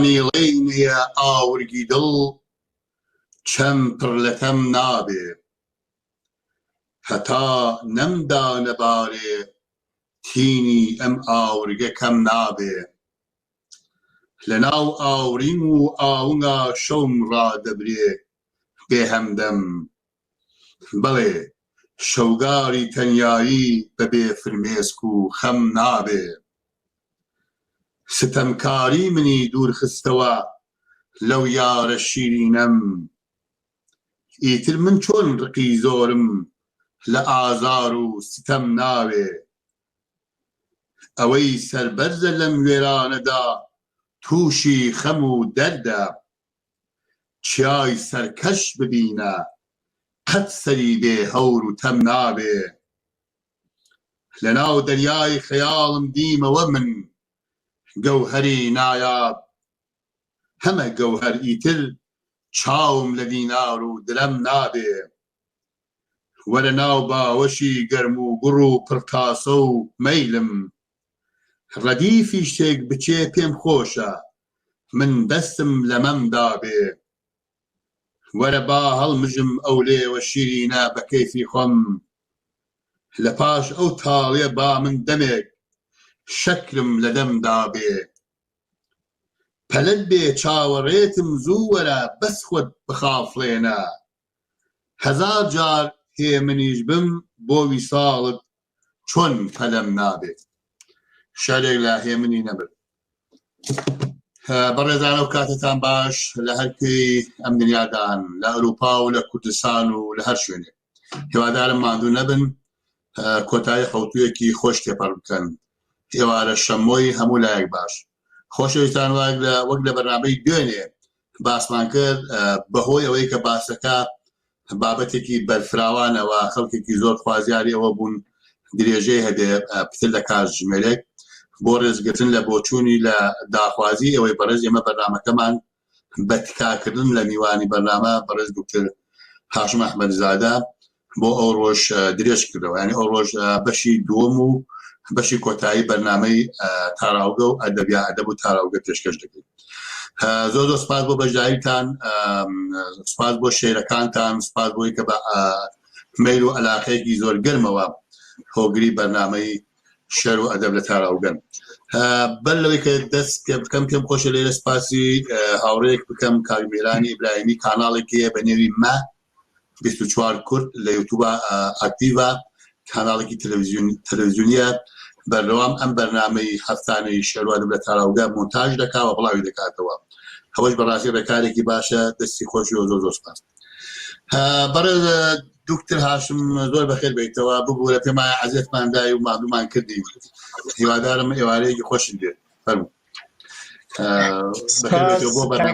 نیڵەی نییە ئاورگی دڵ چەم پڕ لە تەم نابێ. هەتا نەمدانە بارێ تینی ئەم ئاورگە کەم نابێ. لە ناو ئاورینگ و ئاونگا شەوم ڕادەبرێ بێ هەمدەم. بەڵێ شەوگاری تەنیایی بە بێ فرمێسک و خەم نابێ. ستەمکاری منی دوور خستەوە لەو یارە شیرینەم. ئیتر من چۆن ڕقی زۆرم لە ئازار و ستەم ناوێ. ئەوەی سەربەرزە لەم وێرانەدا تووشی خەم و دەردە. چیای سەرکەش ببینە قەت سەری بێ هەور و تەم نابێ. لەناو دەریای خەیاڵم دیمەوە من گەوهەری نایاب. هەمە گەوهەر ئیتر چاوم لە دینار و درەم نابێ. وەرە ناو باوەشی گەرم و گوڕ و پڕ تاسە و مەیلم. ڕەدیفی شتێک بچێ پێم خۆشە من دەستم لە مەم دابێ. وەرە با هەڵمژم ئەو لێوە شیرینە بە کەیفی خۆم. لە پاش ئەو تاڵیە با من دەمێک شەکرم لە دەم دابێ. پەلەت بێ چاوەڕێتم زوو وەرە بەس خۆت بخافڵێنە. هەزار جار هێمنیش بم بۆ ویساڵت چۆن پەلەم نابێ. شعرێک لە هێمنی نەبرد. بەڕێزان ئەو کاتتان باش لە هەر کوێی ئەم دنیادان لە ئەوروپا و لە کوردستان و لە هەر شوێنێک هیوادارم ماندوو نەبن کۆتایی حوتویەکی خۆش تێپەڕ بکەن ئێوارە شەمۆی هەموو لایەک باش خۆشەویستان وەک لە وەک لە بەرنامەی دوێنێ باسمان کرد بەهۆی ئەوەی کە باسەکە بابەتێکی بەرفراوانەوە خەڵکێکی زۆر خوازیاری ئەوە بوون درێژەی هەبێ پتر لە کاتژمێرێک بۆ ڕێزگرتن لە بۆچوونی لە داخوازی ئەوەی بەڕێز ئێمە بەرنامەکەمان بە تکاکردن لە میوانی بەرنامە بەڕێز دکتر هاشم ئەحمەدزادە بۆ ئەو ڕۆژ درێژ کردەوە یانی ئەو ڕۆژ بەشی دووەم و بەشی کۆتایی بەرنامەی تاراوگە و ئەدەبیا ئەدەب و تاراوگە پێشکەش دەکەین زۆر زۆر سپاس بۆ بەشداریتان سپاس بۆ شێرەکانتان سپاس بۆی کە بە مەیل و علاقەیەکی زۆر گەرمەوە هۆگری بەرنامەی شێر و ئەدەب لە تاراوگەن بەر لەوەی کە دەست پێ بکەم پێم خۆشە لێرە سپاسی هاوڕێک بکەم کاک میرانی ئیبراهیمی کاناڵێکی هەیە بە نێوی مە 24 کورد لە یوتوبا ئەکتیڤە کاناڵێکی تەلەڤزیۆن تەلەڤزیۆنیە بەردەوام ئەم بەرنامەی هەفتانەی شێروادم لە تاراوگە مۆنتاژ دەکا و بڵاوی دەکاتەوە ئەوەش بەڕاستی ڕێکارێکی باشە دەستی خۆشی و زۆر زۆر سپاس بەڕێز دکتر هاشم زۆر بەخێر بیتەوە ببوورە پێم وایە عەزیەتمان دای و ماندوومان کردی هیوادارم ئێوارەیەکی خۆشت بێت فەرموو سپاس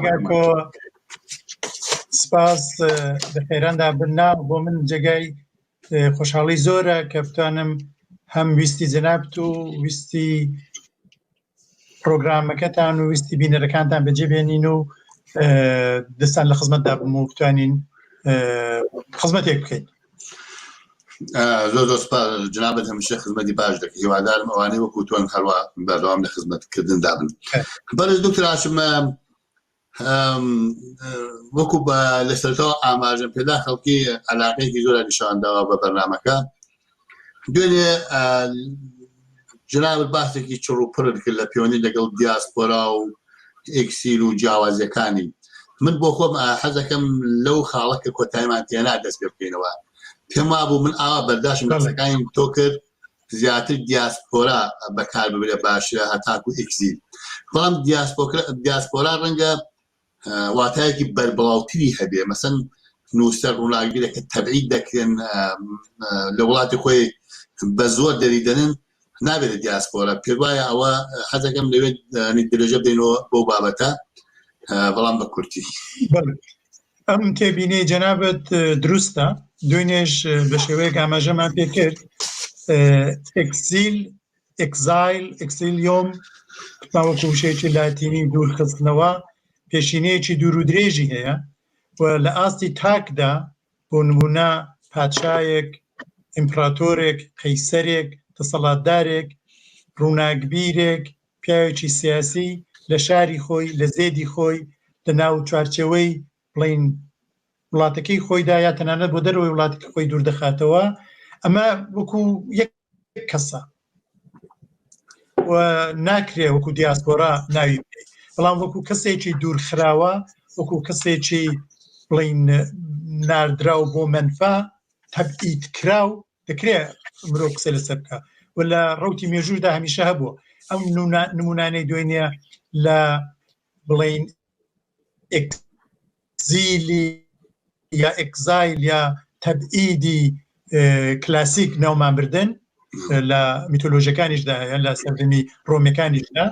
کاک سپاس لە خێراندا بنا بۆ من جێگای خۆشحاڵی زۆرە کە بتوانم هەم ویستی جەنابت و ویستی پرۆگرامەکەتان و ویستی بینەرەکانتان بەجێ بێنین و دەستان لە خزمەتدا بم و بتوانین خزمەتێک بکەین زۆر زۆر سپاس جنابت هەمیشە خزمەتی باش دەکەی هیوادارم ئەوانەی وەکو تۆن هەروە بەردەوام لە خزمەتکردندا بن بەڕێز دکتۆر هاشم وەکو بە لە سەرەتاوە ئاماژەم پێدا خەڵکی علاقەیەکی زۆر نیشانداوە بە بەرنامەکە دوێنێ جنابت باسێکی چڕ و پڕت کرد لە پەیوەندی لەگەڵ دیاسپۆرا و ئێکسیل و جیاوازیەکانی من بۆ خۆم حەزەکەم لەو خاڵە کە کۆتایمان تێنا دەست پێ بکەینەوە پێم وابوو من ئاوا بەرداشم لە قسەکانی تۆ کرد زیاتر دیاسپۆرا بەکار ببرێ باشترە هەتاکو ئێکسیل بەڵام دیاسپۆرا ڕەنگە واتایەکی بەربڵاوتری هەبێ مەسەن نووسەر ڕووناکبیرێک کە تەبعید دەکرێن لە وڵاتی خۆی بە زۆر دەریدەنن نابێت دیاسپۆرا پێ وایە ئەوە حەزەکەم لەوێت درێژە بدەینەوە بۆ بابەتە بەڵام بە کورتی ئەم تێبینەی جەنابەت دروستە دوێنێش بە شێوەیەک ئاماژەمان پێ کرد ئەکسیل ئێکزایل، Exilium، وەکو وشەیەکی لاتینی دوورخستنەوە، پێشینەیەکی دوور و درێژی هەیە و لە ئاستی تاکدا بۆ نموونە پادشایەک، ئیمپراتۆرێک، قەیسەرێک، دەسەڵاتدارێک، ڕووناکبیرێک، پیاوێکی سیاسی. لە شاری خۆی لە زێدی خۆی لە ناو چوارچێوەی بڵین وڵاتەکەی خۆیدا یا تەنانەت بۆ دەرەوەی وڵاتەکە خۆی دوور دەخاتەوە ئەمە وەکو یەک کەسە و ناکرێ وەکو دیاسپۆرا ناوی بکەیت بەڵام وەکو کەسێکی دوورخراوە وەکو کەسێکی بڵین ناردراو بۆ مەنفا تەبعید کراو دەکرێت مرۆ قسە لەسەر بکە و لە ڕوتی مێژوودا هەمیشە هەبووە ئەم نمونانەی دوێنێ لە بڵین ئەکزیلی یا exile یا تەبعیدی کلاسیک ناومان بردن لە میتۆلۆژەکانیشدا هەیە لە سەردەمی ڕۆمیەکانیشدا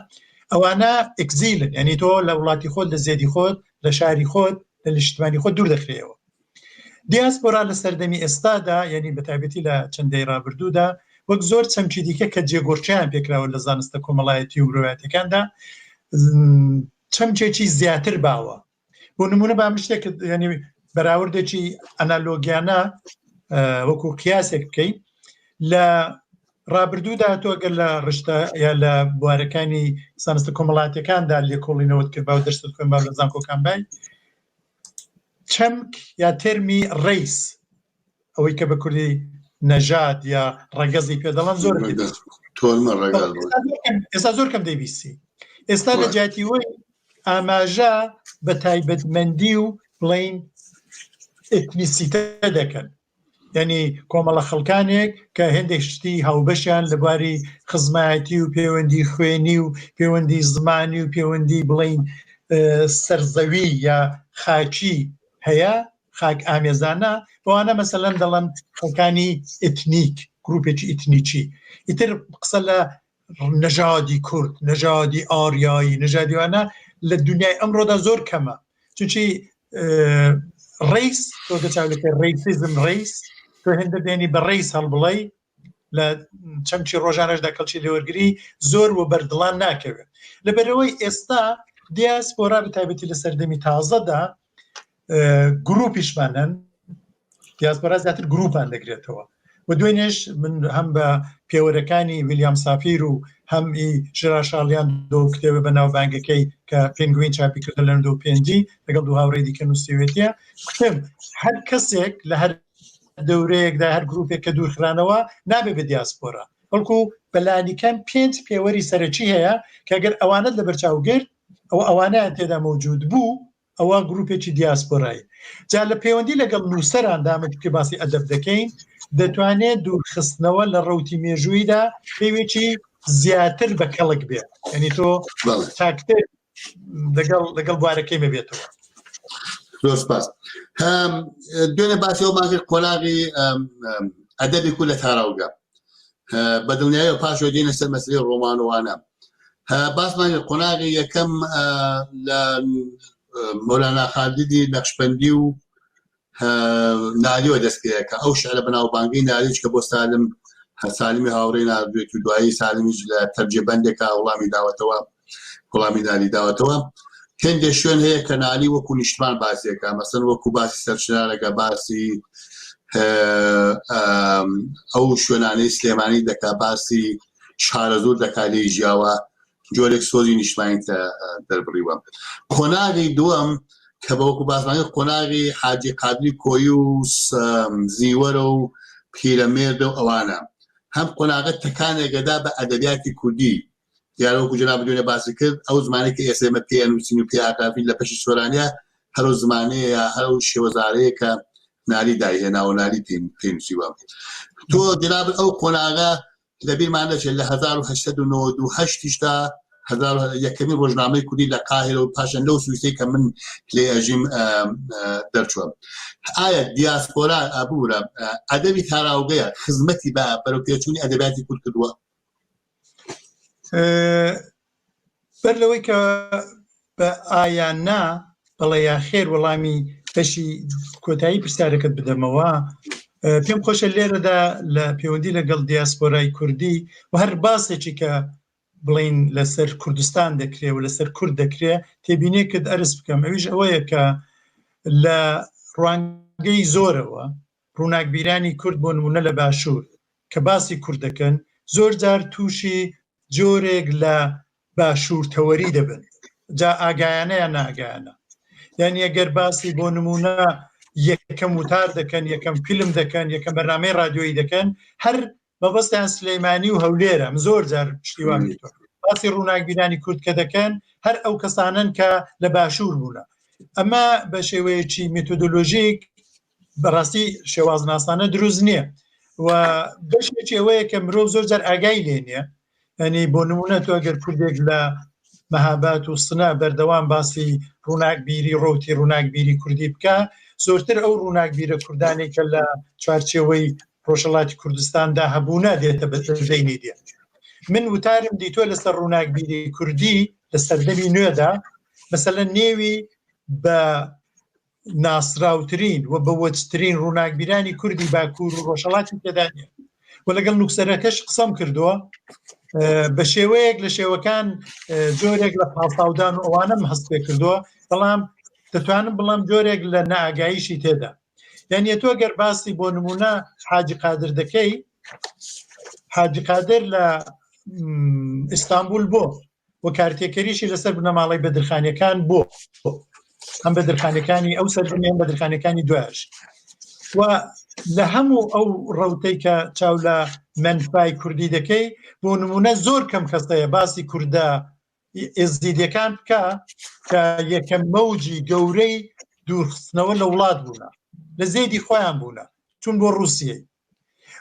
ئەوانە exile ن یعنی تۆ لە وڵاتی خۆت لە زێدی خۆت لە شاری خۆت لە نیشتمانی خۆت دوور دەخرێەوە دیاسپۆرا لە سەردەمی ئێستادا یعنی بە تایبەتی لە چەندەی ڕابردوودا وەک زۆر چەمکی دیکە کە جێگۆڕکیان پێکراوە لە زانستە کۆمەڵایەتی و مرۆڤایەتەکاندا چەمکێکی زیاتر باوە بۆ نمونە با من شتێک ینی بەراوردێکی ئەنالۆگیانە وەکو قیاسێک بکەین لە ڕابردوودا تۆ گەر لە ڕشتە یا لە بوارەکانی زانستە کۆمەڵاتەکاندا لێکۆڵینەوەت کرد با و دەرست خوێن با لە زانکۆکان بای چەمک یا تێرمی race ئەوەی کە بە کوردی نەژاد یا ڕەگەزی پێ دەڵێن زۆر ئێستا زۆر کەم دەیبیستی ئێستا لە جیاتی وەی ئاماژە بە تایبەتمەندی و بڵین ئەتنیسیتە دەکەن یعنی کۆمەڵە خەڵکانێک کە هێندێک شتی هاوبەشیان لە بواری خزمایەتی و پەیوەندی خوێنی و پەیوەندی زمانی و پەیوەندی بڵین سەرزەوی یا خاکی هەیە خاک ئامێزانە بەوانە مەسەلەن دەڵێن خەڵکانی ئیتنیک گروپێکی ئیتنیکی ئیتر قسە لە نەژادی کورد نەژادی ئاریایی نەژادیوانە لە دنیای ئەمڕۆدا زۆر کەمە چونچی race تۆ دەچاو لەکە racism race تۆ هێندە بێنی بە race هەڵبڵێ لە چەمکی ڕۆژانەشدا کەڵکی لێوەرگری زۆر و بەردڵان ناکەوێت لەبەرەوەی ئێستا دیاسپۆرا بە تایبەتی لە سەردەمی تازەدا گروپیشمان هەن دیاسپۆرا زیاتر گروپان دەگرێتەوە و دوێنێش من هەم بە پێوەرەکانی ویلیام سافیر و هەم ئی ژرار شارلیان دۆ کتێبە بە ناوبانگەکەی کە پێنگوین چاپی کردە لە دو پێنجی لەگەڵ دوو هاوڕێی دیکە نووسیوێتیە کوتم هەر کەسێک لە هەر دەورەیەکدا هەر گروپێک کە دوورخرانەوە نابێ بە دیاسپۆرا بەڵکو بەلانیکەم پێنج پێوەری سەرەکی هەیە کە گەر ئەوانت لەبەرچاو گرت ئەوە ئەوانیان تێدا مەوجود بوو ئەوە گروپێکی دیاسپۆرایی جا لە پەیوەندی لەگەڵ نووسەراندا من کە باسی ئەدەب دەکەین دەتوانێت دوورخستنەوە لە ڕوتی مێژوویدا پێوێکی زیاتر بە کەڵک بێت یعنی تۆ چاکتر لەگەڵ لەگەڵ بوارەکەی مەبێتەوە زۆر سپاس دوێنێ باسی ئەومان کرد قۆناغی ئەدەبی کو لە تاراوگە بە دڵنیایەوە پاشەوە دێنە سەر مەسلەی ڕۆمانوانە باسمان قۆناغی یەکەم لە مۆلانا خالدی نەخشبەندی و نالیەوە دەست پێەکە ئەو شعرە بەناوبانگەی نالیش کە بۆ سالم سالمی هاوڕێی ناردوێت و دوایی سالمیش لە تەرجێ بەندێکا وڵامی داوەتەوە وڵامی نالی داوەتەوە هێندێک شوێن هەیە کە نالی وەکو نیشتمان باسیەکە مەسەن وەکو باسی سەرچنارەکە باسی ئەو شوێنانەی سلێمانی دەکا باسی شارەزوور دەکا لێی ژیاوە جۆرێک سۆزی نیشتمانی دەربڕیوە قۆناغی دووەم کە بە وەکو باسمانی قۆناغی حاجی قادری کۆی و زیوەرە و پیرەمێردە و ئەوانە هەم قۆناغە تەکانێکەدا بە ئەدەبیاتی کوردی دیارە وەکو جەنابت دوێنێ باسی کرد ئەو زمانەی کە ئێستا ئێمە پێی ئەنووسین و پێی ئاکافین لە پەشی سۆرانیە هەر ئەو زمانەیە یا هەر ئەو شێوەزارەیە کە نالی دایهێناوە نالی پێی نووسیوە تۆ جەنابت ئەو قۆناغە لەبیرمان نەچێت لە 1898 یشدا هەزار یەکەمین ڕۆژنامەی کوردی لە قاهرە و پاشان لەو سویسەی کە من لێ ئەژیم دەرچووە ئایا دیاسپۆرا ئابوورە ئەدەبی تاراوگەیە خزمەتی بە بەرەو پێچوونی ئەدەبیاتی کورد کردووە بەر لەوەی کە بە ئایا نا بەڵێ یا خێر وەڵامی بەشی کۆتایی پرسیارەکەت بدەمەوە پێم خۆشە لێرەدا لە پەیوەندی لەگەڵ دیاسپۆرای کوردی و هەر باسێکی کە بڵین لەسەر کوردستان دەکرێ و لەسەر کورد دەکرێ تێبینێکت ئەرز بکەم ئەویش ئەوەیە کە لە ڕوانگەی زۆرەوە ڕووناکبیرانی کورد بۆ نمونە لە باشوور کە باسی کورد دەکەن زۆر جار تووشی جۆرێک لە باشوور تەوەری دەبن. جا ئاگایانە یان ناگایانە یعنی ئەگەر باسی بۆ نمونە یەکەم وتار دەکەن یەکەم فیلم دەکەن یەکەم بەرنامەی رادیۆیی دەکەن هەر مەبەستیان سلەیمانی و هەولێرە من زۆر جار پشتیوان کردووە باسی ڕووناکبیرانی کورد کە دەکەن هەر ئەو کەسانن کە لە باشوور بوونە ئەمە بە شێوەیەکی مێتۆدۆلۆژیک بەڕاستی شێوازناسانە دروست نییە و بەشێکی ئەوەیە کە مرۆڤ زۆر جار ئاگای لێ نییە ینی بۆ نمونە تۆ ئەگەر کوردێک لە مەهابات و سنە بەردەوام باسی ڕووناکبیری ڕوتی ڕووناکبیری کوردی بکە زۆرتر ئەو ڕووناکبیرە کوردانی کە لە چوارچێوەی ڕۆژهەڵاتی کوردستاندا هەبوونە دێتە بەزەینی دێ من وتارم دیتوە لەسەر ڕووناکبیری کوردی لە سەردەمی نوێدا مەسەلەن نێوی بە ناسراوترین و بەوەجترین ڕووناکبیرانی کوردی باکوور و ڕۆژهەڵاتی تێدا نییە و لەگەڵ نووسەرەکەش قسەم کردووە بە شێوەیەک لە شێوەکان جۆرێک لە پاڵتاودان و ئەوانم هەست پێ کردووە بەڵام دەتوانم بڵام جۆرێک لە نائگاییشی تێدا یعنی تۆ گەر باسی بۆ نمونە حاجی قادر دەکەی حاجی قادر لە ئیستانبول بۆ و کارتێکەریشی لەسەر بنەماڵەی بەدرخانەکان بۆ هەم بەدرخانەکانی ئەو سەردەمی هەم بەدرخانەکانی دوایش و لە هەموو ئەو ڕوتەی کە چاو لە مەنفای کوردی دەکەی بۆ نمونە زۆر کەم کەسەیە باسی کوردە ئێزدیدیەکان بکە کە یەکەم مەوجی گەورەی دوورخستنەوە لە وڵات بوونە لە زێدی خۆیان بوونە چون بۆ ڕووسیەی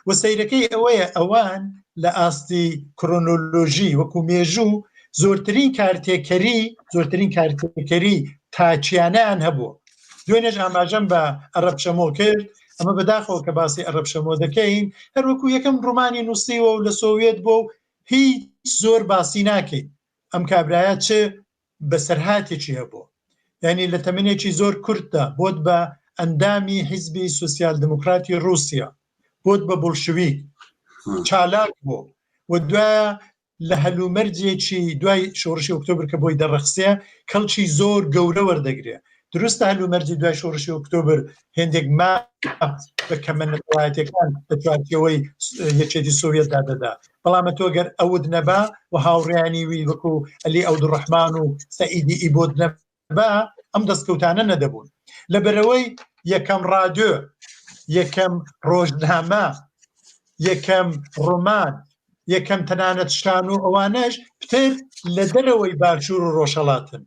و سەیرەکەی ئەوەیە ئەوان لە ئاستی کرۆنۆلۆژی وەکو مێژوو زۆرترین کارتێکەری زۆرترین کارتێکەری تاچیانیان هەبوو دوێنێش ئاماژەم بە ئەرەب شەمۆ کرد ئەمە بەداخەوە کە باسی ئەرەب شەمۆ دەکەین هەروەکو یەکەم ڕۆمانی نووسیوە و لە سۆویەت بۆ و هیچ زۆر باسی ناکەین ئەم کابرایە چ بەسەرهاتێکی هەبوو یعنی لە تەمەنێکی زۆر کورتدا بۆت بە ئەندامی حیزبی سوسیال دموکراتی رووسیا بۆت بە بۆلشویک چالاک بوو و دوایە لە هەلومەرجێکی دوای شۆڕشی ئۆکتۆبر کە بۆی دەڕەخسێ کەڵکی زۆر گەورە وەردەگرێ دروستە هەلومەرجی دوای شۆڕشی ئۆکتۆبر هێندێک ماف بە کەمە نەتەوایەتیەکان لە چوارچێوەی یەکێتی سۆڤیەتدا دەدا بەڵام تۆ گەر ئەوت نەبا و هاوڕێیانی وی وەکو عەلی عەبدولڕەحمان و سەعیدی ئیبۆت نەبا ئەم دەستکەوتانە نەدەبوون لەبەرەوەی یەکەم ڕادیۆ یەکەم ڕۆژنامە یەکەم ڕۆمان یەکەم تەنانەت شان و ئەوانەش پتر لە دەرەوەی باشوور و ڕۆژهەڵاتن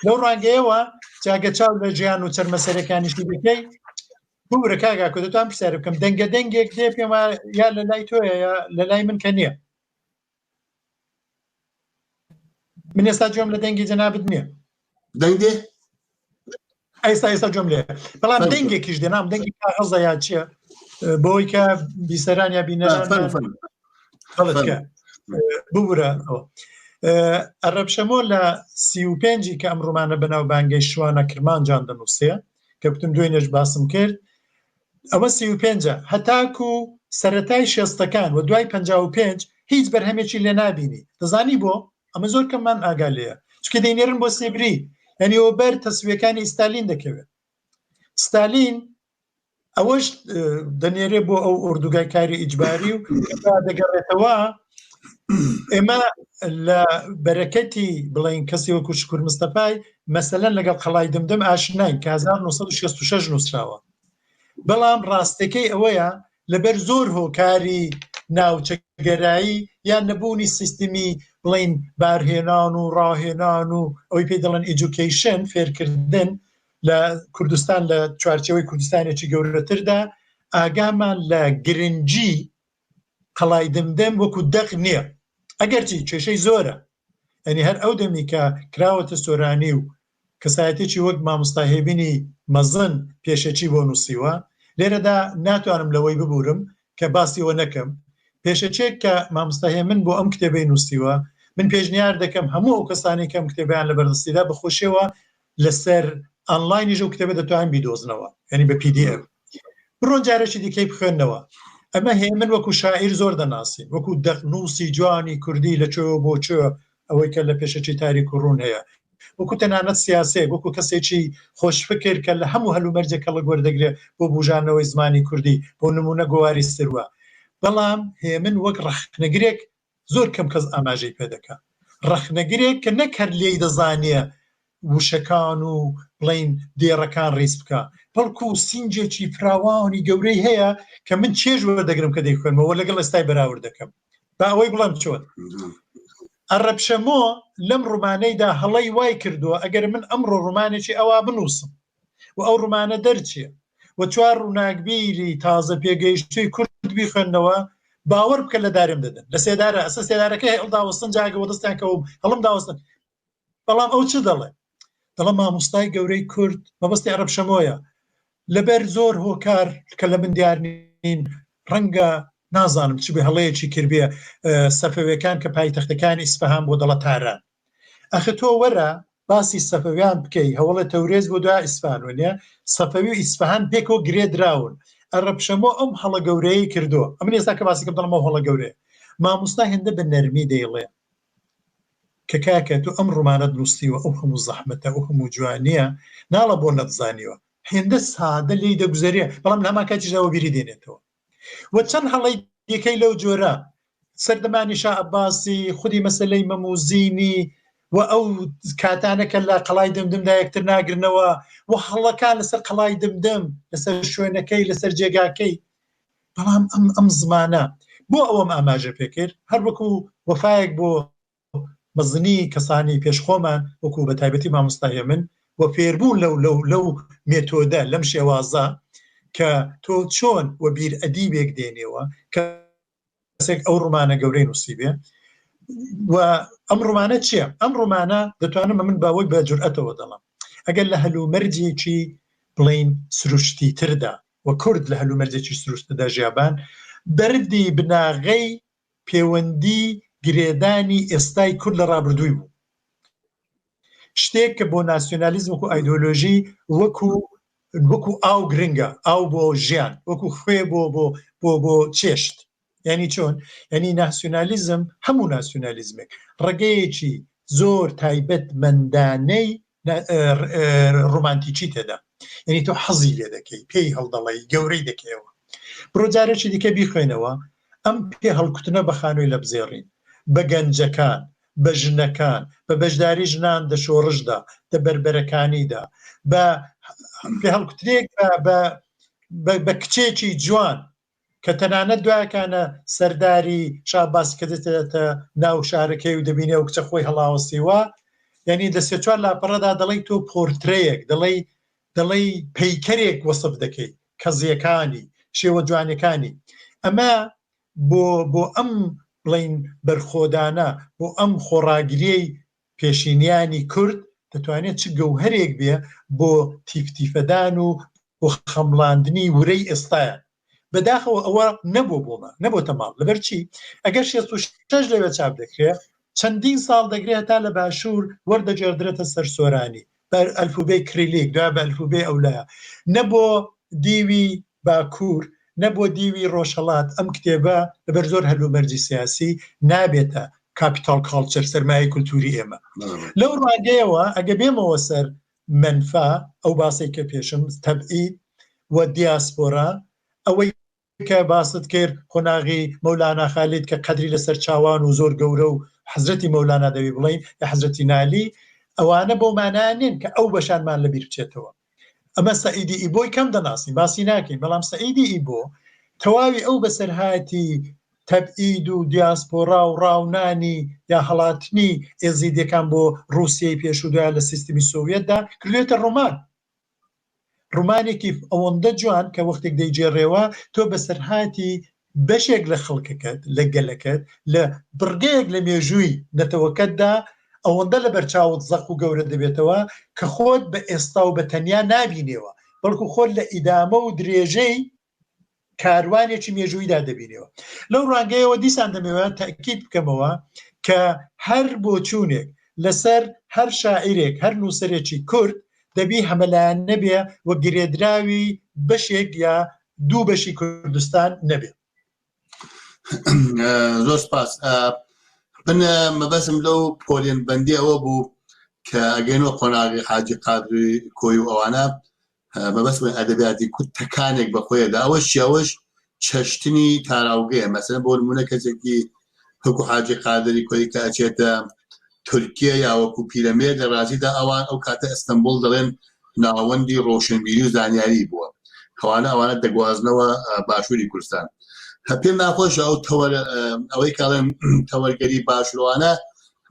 لەو ڕانگەیەوە جاگە چاو لە ژیان و چەرمەسەرەکانیشی دەکەی ببورە کاک ئاکۆ دەتوانم پرسیار بکەم دەنگە دەنگێک دێ پێم وایە یا لە لای تۆیە یا لە لای من کە نییە من ئێستا گوێم لە دەنگی جەنابت نییە دەنگ دێ ئێستا ئێستا گوێم لێ بەڵام دەنگێکیش دێنام دەنگی کاغەزە یا چییە بۆی کە بیسەران یا بینەران ببورە ئەرەب شەمۆ لە 35 کە ئەم ڕۆمانە بەناوبانگەی شوانە کرمانجان دەنووسێ کە گوتم دوێنێش باسم کرد ئەوە 35 هەتاکو سەتای شێستەکان و دوای 55 هیچ بەرهەمێکی لێ نابینی دەزانی بۆ ئەمە زۆر کەممان ئاگا لێیە چونکە دەینێرن بۆ سیبری یعنی ئەوە بەر تەسویەکانی ستالین دەکەوێت ستالین ئەوەش دەنێرێ بۆ ئەو ئۆردوگای کاری ئیجباری و دەگەڕێتەوە ئێمە لە بەرەکەتی بڵین کەسی وەکو شکر مستەفای مەسەلەن لەگەڵ قەڵای دمدم ئاشناین کە 1966 نووسراوە بەڵام ڕاستەکەی ئەوەیە لەبەر زۆر هۆکاری ناوچەگەرایی یان نەبوونی سیستمی بڵین بارهێنان و ڕاهێنان و ئەوەی پێی دەڵێن education فێرکردن لە کوردستان لە چوارچێوەی کوردستانێکی گەورەتردا ئاگامان لە گرنگی قەڵای دمدم وەکو دەق نییە ئەگەرچی کێشەی زۆرە ئەنی هەر ئەو دەمی کە کراوەتە سۆرانی و کەسایەتێکی وەک مامۆستا هێمنی مەزن پێشەکی بۆ نووسیوە لێرەدا ناتوانم لەوەی ببورم کە باسی ئەوە نەکەم پێشەکێک کە مامۆستا هێمن بۆ ئەم کتێبەی نووسیوە من پێشنیار دەکەم هەموو ئەو کەسانەی کە ئەم کتێبیان لە بەردەستیدا بەخۆشیەوە لەسەر ئانلاینیش ئەو کتێبە دەتوان بیدۆزنەوە یعنی بە PDF بڕۆن جارێکی دیکەی بخوێندنەوە ئەمە هێمن وەکو شاعیر زۆر دەناسین وەکو دەقنووسی جوانی کوردی لە کوێوە بۆ کوێ ئەوەی کە لە پێشەکی تاریک و ڕوون هەیە وەکو تەنانەت سیاسێک وەکو کەسێکی خۆشفکر کە لە هەموو هەلومەرجێک کەڵک وەردەگرێت بۆ بوژانەوەی زمانی کوردی بۆ نمونە گۆواری سروە بەڵام هێمن وەک ڕەخنەگرێک زۆر کەم کەس ئاماژەی پێ دەکا. ڕەخنەگرێک کە نەک هەر لێی دەزانێ وشەکان و بڵین دێڕەکان ڕیز بکە بەڵکو سینجێکی فراوانی گەورەی هەیە کە من چێژ وەردەگرم کە دەیخوێنمەوە لەگەڵ ئێستای بەراورد دەکەم با ئەوەی بڵێم چۆن ئەڕەبشەمۆ لەم ڕومانەیدا هەڵەی وای کردووە ئەگەر من ئەمڕۆ ڕومانێکی ئەوا بنووسم و ئەو ڕومانە دەرچێ و چوار ڕووناکبیری تازە پێگەیشتووی کورد بیخوێندنەوە باوەڕ بکە لە دارم دەدەن لە سێدارە ئەسە سێدارەکەی هەڵداوەستن جاگە وە دەستیان کەوم هەڵم داوەستن بەڵام ئەو چ دەڵێ دەڵێ مامۆستای گەورەی کورد مەبەستی عەرەب شەمۆیە لەبەر زۆر هۆکار کە لە من دیار نین ڕەنگە نازانم چ بێ هەڵەیەکی کردبێ سەفەویەکان کە پایتەختەکانی ئیسفەهان بۆ دەڵە تاران ئەخە تۆ وەرە باسی سەفەویان بکەی هەوڵێ تەورێز بۆ دو ئیسفان وە سەفەوی و ئیسفەهان پێکەوە گرێ دراون عەرەب شەمۆ ئەم هەڵە گەورەیە کردو ئەمن ئێستا کە باسیکەم دەڵم ئەو هەڵە گەورەیە مامۆستا هێندە بە نەرمی دەیڵێ کە کاکە تۆ ئەم ڕۆمانەت نووسیوە ئەو هەموو زەحمەتە ئەو هەموو جوانییە ناڵە بۆ نەتزانیوە هێندە سادە لێی دەگوزەرێ بەڵام لە هەمان کاتیشدا وەبیری دێنێتەوە و چەند هەڵەی دیکەی لەو جۆرە سەردەمانی شا عەباسی خودی مەسەلەی مەموزینی و ئەو کاتانە کە لە قەڵای دمدمدا یەکتر ناگرنەوە و هەڵەکان لەسەر قەڵای دمدم لەسەر شوێنەکەی لەسەر جێگاکەی بەڵام ئەم ئەم زمانە بۆ ئەوەم ئاماژە پێکرد هەر وەکو وەفایەک بۆ مەزنی کەسانی پێش خۆمان وەکو بە تایبەتی مامۆستا هێمن و فێربوون لەو لەو لەو مێتۆدە لەم شێوازە کە تۆ چۆن وەبیر ئەدیبێک دێنێەوە کە کەسێک ئەو ڕۆمانە گەورەی نووسیبێ و ئەم ڕۆمانە چییە؟ ئەم ڕۆمانە دەتوانم من باوەی بە جورئەتەوە دەڵم ئەگەر لە هەلومەرجێکی بڵین سروشتی تردا و کورد لە هەلومەرجێکی سروشتدا ژیابان بەردی بناغەی پێوەندی گرێدانی ئێستای کورد لە ڕابردووی بوو شتێک کە بۆ ناسیۆنالیزم وەکو ئایدۆلۆژی وەکو وەکو ئاو گرنگە ئاو بۆ ژیان وەکو خوێ بۆ بۆ بۆ بۆ چێشت یعنی چۆن یعنی ناسیۆنالیزم هەموو ناسیۆنالیزمێک ڕێگەیەکی زۆر تایبەت مەندانەی ڕۆمانتیکی تێدا یعنی تۆ حەزی لێ دەکەی پێی هەڵدەڵی گەورەی دەکەیەوە بڕۆ جارێکی دیکە بیخوێنەوە ئەم پێ هەڵکوتنە بە خانووی لەبزێڕین بە گەنجەکان بە ژنەکان، بە بەشداری ژنان دە شۆڕشدا، دە بەربەرەکانیدا، بە پێهەڵکوتنێک بە بە کچێکی جوان کە تەنانەت دوایەکانە سەرداری شاباسی کە دێتە ناو شارەکەی و دەبینێ و کچە خۆی هەڵاوەسیوە یعنی لە سێ چوار لاپەڕەدا دەڵێی تۆ پۆرترەیەک دەڵێی دەڵێی پەیکەرێک وەسف دەکەی کەزیەکانی شێوە جوانەکانی ئەمە بۆ بۆ ئەم بڵێین بەرخۆدانە، بۆ ئەم خۆڕاگریەی پێشینیانی کورد دەتوانێت چ گەوهەرێک بێ بۆ تیفتیفەدان و بۆ خەمڵاندنی ورەی ئێستایان. بەداخەوە ئەوە نەبووە بۆمە، نەبۆتە ماڵ. لەبەر چی؟ ئەگەر 66 لەوێ چاپ دەکرێ، چەندین ساڵ دەگرێ هەتا لە باشوور وەردەگێڕدرێتە سەر سۆرانی، بە ئەلفوبێی کریلیک، دوای بە ئەلفوبێی ئەولایە. نە بۆ دیوی باکوور نە بۆ دیوی ڕۆژهەڵات ئەم کتێبە لەبەر زۆر هەلومەرجی سیاسی نابێتە capital culture سەرمایەی کولتووری ئێمە. لەو ڕوانگەیەوە ئەگە بێمەوە سەر مەنفا ئەو باسەی کە پێشم تەبعید و دیاسپۆرا ئەوەی کە باست کرد قۆناغی مەولانا خالید کە قەدری لەسەر چاوان و زۆر گەورە و حەزرەتی مەولانا دەبی بڵێین یا حەزرەتی نالی ئەوانە بەو مانایە نین کە ئەو بەشانمان لەبیر بچێتەوە. ئەمە سەعیدی ئیبۆی کەم دەناسین باسی ناکەین بەڵام سەعیدی ئیبۆ تەواوی ئەو بەسەرهاتی تەبعید و دیاسپۆرا و ڕاونانی یا هەڵاتنی ئێزیدیەکان بۆ ڕووسیەی پێشوو دوای لە سیستمی سۆڤیەتدا کردوێتە ڕۆمان ڕۆمانێکی ئەوەندە جوان کە وەختێک دەیگێڕێەوە تۆ بەسەرهاتی بەشێک لە خەڵکەکەت، لە گەلەکەت، لە بڕگەیەک لە مێژووی نەتەوەکەتدا ئەوەندە لەبەرچاوت زەق و گەورە دەبێتەوە کە خۆت بە ئێستا و بە تەنیا نابینێەوە، بەڵکو خۆت لە ئیدامە و درێژەی کاروانێکی مێژوویدا دەبینێەوە. لەو ڕوانگەیەوە دیسان دەمەوێت تەئکید بکەمەوە کە هەر بۆچوونێک لەسەر هەر شاعیرێک، هەر نووسەرێکی کورد دەبی هەمەلایەن نەبێ و گرێدراوی بەشێک یا دوو بەشی کوردستان نەبێ. زۆر سپاس من مەبەسم لەو پۆلێن بەندی ئەوە بوو کە ئەگەینەوە قۆناغی حاجی قادری کۆی و ئەوانە مەبەستم ئەدەبیاتی کورد تەکانێک بە خۆیدا ئەوەش ئەوەش چەشتنی تاراوگەیە مەسەلەن بۆ نمونە کەسێکی وەکو حاجی قادری کۆی کە ئەچێتە. تورکیە یا وەکو پیرەمێرد لە ڕاستیدا ئەوان ئەو کاتە ئەستەنبوڵ دەڵێن ناوەندی ڕۆشنبیری و زانیاری بووە ئەوانە ئەوانە دەگوازنەوە باشووری کوردستان پێم ناخۆشە ئەو تەوەر ئەوەی کاڵێن تەوەرگەری باشوروانە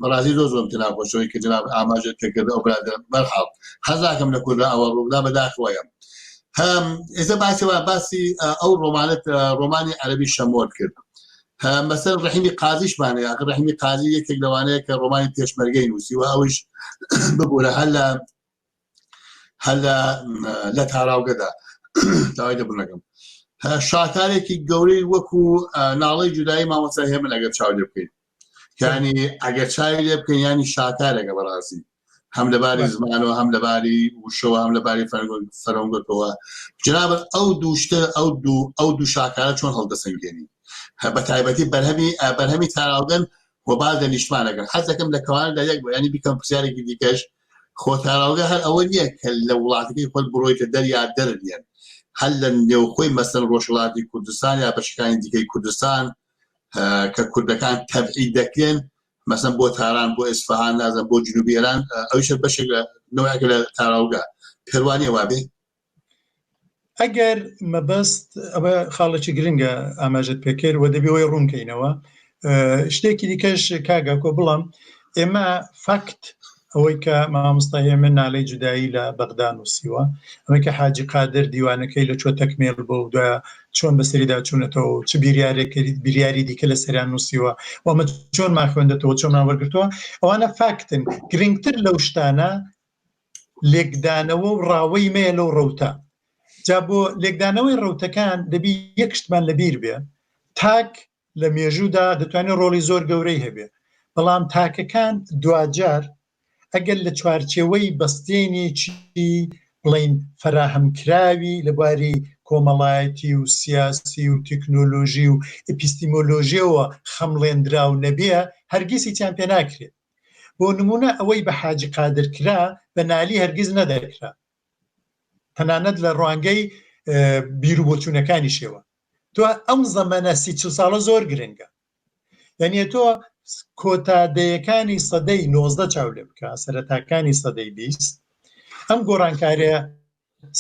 بەڕاستی زۆر زۆرم تێناخۆشەوەی کە جناب ئاماژە پێکرد ئەو برادەر بەرحاڵ حەز ناکەم لە کوردە ئەوە ڕووبدا بەداخەوەیە هەم ئێستا باسی وا باسی ئەو ڕۆمانت ڕۆمانی عەرەبی شەمۆر کرد مەسەر ڕەحیمی قازیشمان هەیە ئاخر ڕەحیمی قازی یەکێک لەوانەیە کە ڕۆمانی پێشمەرگەی نووسیوە ئەویش ببوورە هەر لە هەر لە لە تاراوگەدا داوای لێبوردنەکەم شاکارێکی گەورەی وەکو ناڵەی جودایی مامۆستا هێمن ئەگەر چاو لێ بکەین یعنی ئەگەر چاوی لێ بکەین ینی شاکارێکە بەڕاستی هەم لەباری زمانەوە هەم لەباری وشەوە هەم لەباری فەرەنگەکەوە جنابەت ئەو دوو شتە ئەو دوو ئەو دوو شاکارە چۆن هەڵدەسەنگێنی بە تایبەتی بەرهەمی بەرهەمی تاراوگەن و باز لە نیشتمانەکەن حەز دەکەم لە کەواندا یەک ینی بیکەم پرسیارێکی دیکەش خۆ تاراوگە هەر ئەوە نییە کە لە وڵاتەکەی خۆت بڕۆیتە دەر یا دەرنیێن هەر لە نێوخۆی مەسەن ڕۆژهەڵاتی کوردستان یا بەشەکانی دیکەی کوردستان کە کوردەکان تەبعید دەکرێن مەسەن بۆ تاران بۆ ئیسفەهان نازم بۆ جنوبی ئێران ئەویشە بەشێک لە نەوەیەکە لە تاراوگە پێوانیە وابێ ئەگەر مەبەست ئەوە خاڵێکی گرنگە ئاماژەت پێکرد و دەبێ ئەوەی ڕوونکەینەوە شتێکی دیکەش کاگاکۆ بڵم ئێمە فاکت ئەوەی کە مامۆستا هێمن نالەی جودایی لە بەغدا نووسیوە، ئەوەی کە حاجی قادر دیوانەکەی لە چۆ تەکمێل بوو و دوایە چۆن بەسەریدا چوونەتەوە و چ بیریارێک بیریاری دیکە لەسەریان نووسیوە و ئەمە چۆنمان خوێندەتەوە چۆنمان وەرگرتووە ئەوانە فاکتن گرنگتر لەو شتانە لێکدانەوە و ڕاوەی مەیە لەو ڕەوتە جا بۆ لێکدانەوەی ڕەوتەکان دەبی یەک شتمان لەبیر بێ تاک لە مێژوودا دەتوانێت ڕۆڵی زۆر گەورەی هەبێ، بەڵام تاکەکان دواجار ئەگەر لە چوارچێوەی بەستێنێکی بڵێین فەراهەمکراوی لە بواری کۆمەڵایەتی و سیاسی و تەکنۆلۆژی و ئەپیستیمۆلۆژیەوە خەمڵێندراو نەبێ هەرگیز هیچیان پێ ناکرێت. بۆ نموونە ئەوەی بە حاجی قادر کرا بە نالی هەرگیز نەدەکرا تەنانەت لە ڕوانگەی بیروبۆچوونەکانیشەوە. تۆ ئەم زەمەنە سی چل ساڵە زۆر گرنگە یعنی تۆ کۆتا دەیەکانی سەدەی 19 چاو لێ بکە سەرەتاکانی سەدەی 20 ئەم گۆڕانکاریە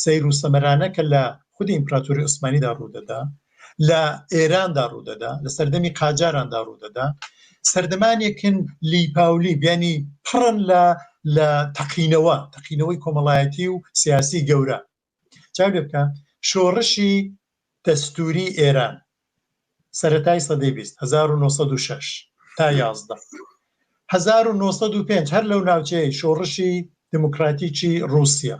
سەیر و سەمەرانە کە لە خودی ئیمپراتۆری عوسمانیدا ڕوودەدا لە ئێراندا ڕوودەدا لە سەردەمی قاجاراندا ڕوودەدا سەردەمانێکن لیپاولی بیانی پڕن لە لە تەقینەوە تەقینەوەی کۆمەڵایەتی و سیاسی گەورە چاو لێ بکە شۆڕشی دەستووری ئێران سەرەتای سەدەی 20 1906 تا 11 1905 هەر لەو ناوچەیە شۆڕشی دموکراتیکی ڕووسیا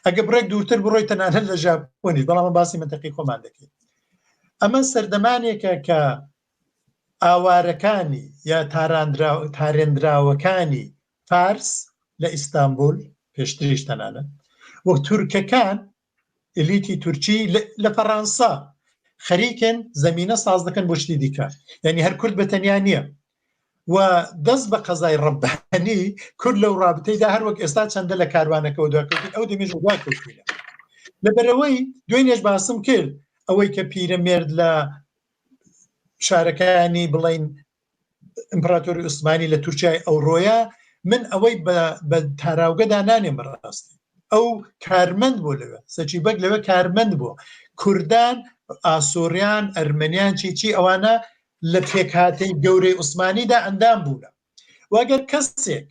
ئەگە بڕێک دوورتر بڕۆی تەنانەت لە ژاپۆنیش بەڵام باسی منتەقی خۆمان دەکەین ئەمە سەردەمانێکە کە ئاوارەکانی یا تارێندراوەکانی فارس لە ئیستانبول پێشتریش تەنانەت و تورکەکان ئلیتی تورکی لە فەڕانسا خەریکن زەمینە ساز دەکەن بۆ شتی دیکە یعنی هەر کورد بە تەنیا نییە و دەست بە قەزای ڕەبانی کورد لەو ڕابتەیدا هەر وەک ئێستا چەندە لە کاروانەکەەوە دواکەوتین ئەو دەمێژ دواکەوتوینە لەبەرەوەی دوێنێش باسم کرد ئەوەی کە پیرەمێرد لە شارەکانی بڵین ئیمپراتۆری عوسمانی لە تورکیای ئەوڕۆیە من ئەوەی بە تاراوگەدا نانێم بەڕاستی ئەو کارمەند بۆ لەوێ سەچی بەگ لەوێ کارمەند بوو کوردان ئاسۆریان ئەرمەنیان چی چی ئەوانە لە پێکهاتەی گەورەی عوسمانیدا ئەندام بوونە واگەر کەسێک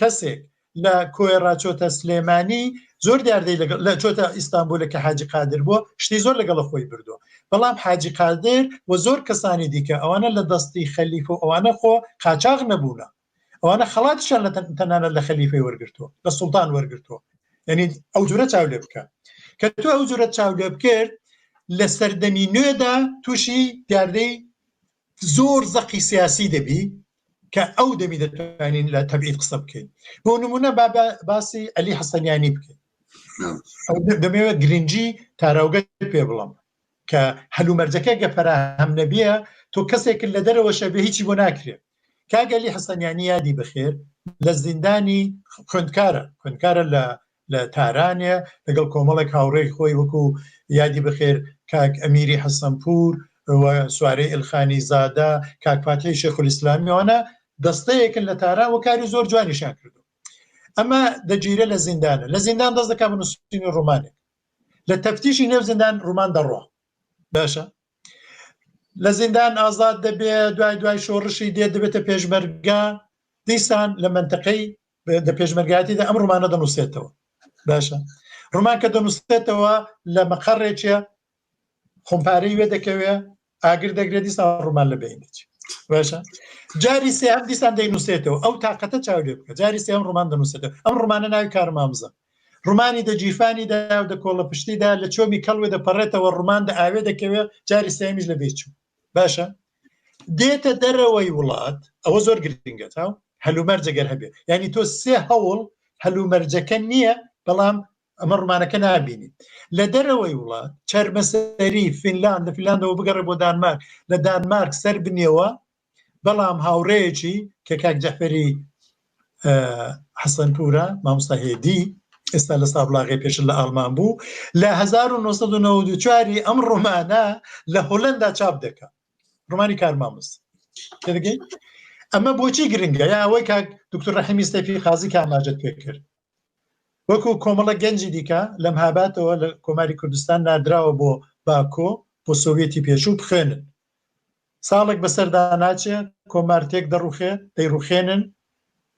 کەسێک لە کۆیە ڕا چۆتە سلێمانی زۆر دیاردەی لەگەڵ لە چۆتە ئیستانبولە کە حاجی قادر بووە شتی زۆر لەگەڵ خۆی بردووە بەڵام حاجی قادر و زۆر کەسانی دیکە ئەوانە لە دەستی خەلیفە و ئەوانە خۆ قاچاغ نەبوونە ئەوانە خەڵاتیشیان لە تەنانەت لە خەلیفەی وەرگرتووە لە سوڵتان وەرگرتووە یعنی ئەو جورە چاو لێ بکە کە تۆ ئەو جورە چاو لێ بکرد لە سەردەمی نوێدا تووشی دیاردەی زۆر زەقی سیاسی دەبی کە ئەو دەمی دەتوانین لە تەبعید قسە بکەین بۆ نمونە با باسی عەلی حەسەنیانی بکەین دەمەوێت گرنگی تاراوگەت پێ بڵم کە هەلومەرجەکە گە فەراهەم نەبیە تۆ کەسێک لە دەرەوەشە بێ هیچی بۆ ناکرێت کاگەلی حەسەنیانی یادی بخێر لە زیندانی خوندکارە خوندکارە لە لە تارانێ لەگەڵ کۆمەڵێک هاوڕێی خۆی وەکو یادی بەخێر کاک ئەمیری حەسەنپوور و سوارەی ئیلخانی زادە، کاک فاتحی شێخولئیسلامی ئەوانە دەستەیەکن لە تاران و کاری زۆر جوانیشیان کردو. ئەمە دەگیرە لە زیندانە، لە زیندان دەست دەکات بە نووسینی ڕۆمانێک. لە تەفتیشی نێو زیندان ڕۆمان دەڕوا. باشە لە زیندان ئازاد دەبێ، دوای دوای شۆڕشی دێت دەبێتە پێشمەرگە، دیسان لە مەنتەقەی دە پێشمەرگایەتیدا ئەم ڕۆمانە دەنووسێتەوە. باشە ڕۆمان کە دەنووسێتەوە لە مەقەڕێکێ خۆمپارەی وێ دەکەوێ، ئاگر دەگرێت، دیسان ڕۆمان لە بین دەچێت. باشە جاری سێهەم دیسان دەینووسێتەوە، ئەو تاقەتە چاو لێ بکە، جاری سێهەم ڕۆمان دەنووسێتەوە. ئەم ڕۆمانە ناوی کارمامزە. ڕۆمانی دە گیرفانیدا و دە کۆڵە پشتیدا لە چۆمی کەڵوێ دەپەڕێتەوە، ڕۆمان دە ئاوێ دەکەوێ، جاری سێهەمیش لە بیر چوو. باشە دێتە دەرەوەی وڵات، ئەوە زۆر گرنگە تاو هەلومەرجە گەر هەبێ، یعنی تۆ سێ هەوڵ هەلومەرجەکە نییە، بەڵام ئەمە ڕمانەکە نابینی لە دەرەوەی وڵات. چەرمەسەری فینلاند، لە فینلاندەوە بگەڕێ بۆ دانمارک، لە دانمارک سەر بنیەوە، بەڵام هاوڕێیەکی کە کاک جەعفەری حەسەنپورە، مامۆستا هێدی، ئێستا لە سابڵاغێ پێشتر لە ئاڵمان بوو، لە 1994 ئەم ڕۆمانە لە هۆلەندا چاپ دەکا، ڕۆمانی کارمامز. تێدەگەی ئەمە بۆچی گرنگە؟ یا ئەوەی کاک دکتۆر ڕەحیمی سەیفی قازی کە ئاماژەت پێ کرد، وەکو کۆمەڵە گەنجی دیکە لە مهاباتەوە لە کۆماری کوردستان ناردراوە بۆ باکۆ، بۆ سۆڤیەتی پێشوو بخوێنن. ساڵێک بەسەردا ناچێ کۆمار تێک دەڕوخێ، دەیڕوخێنن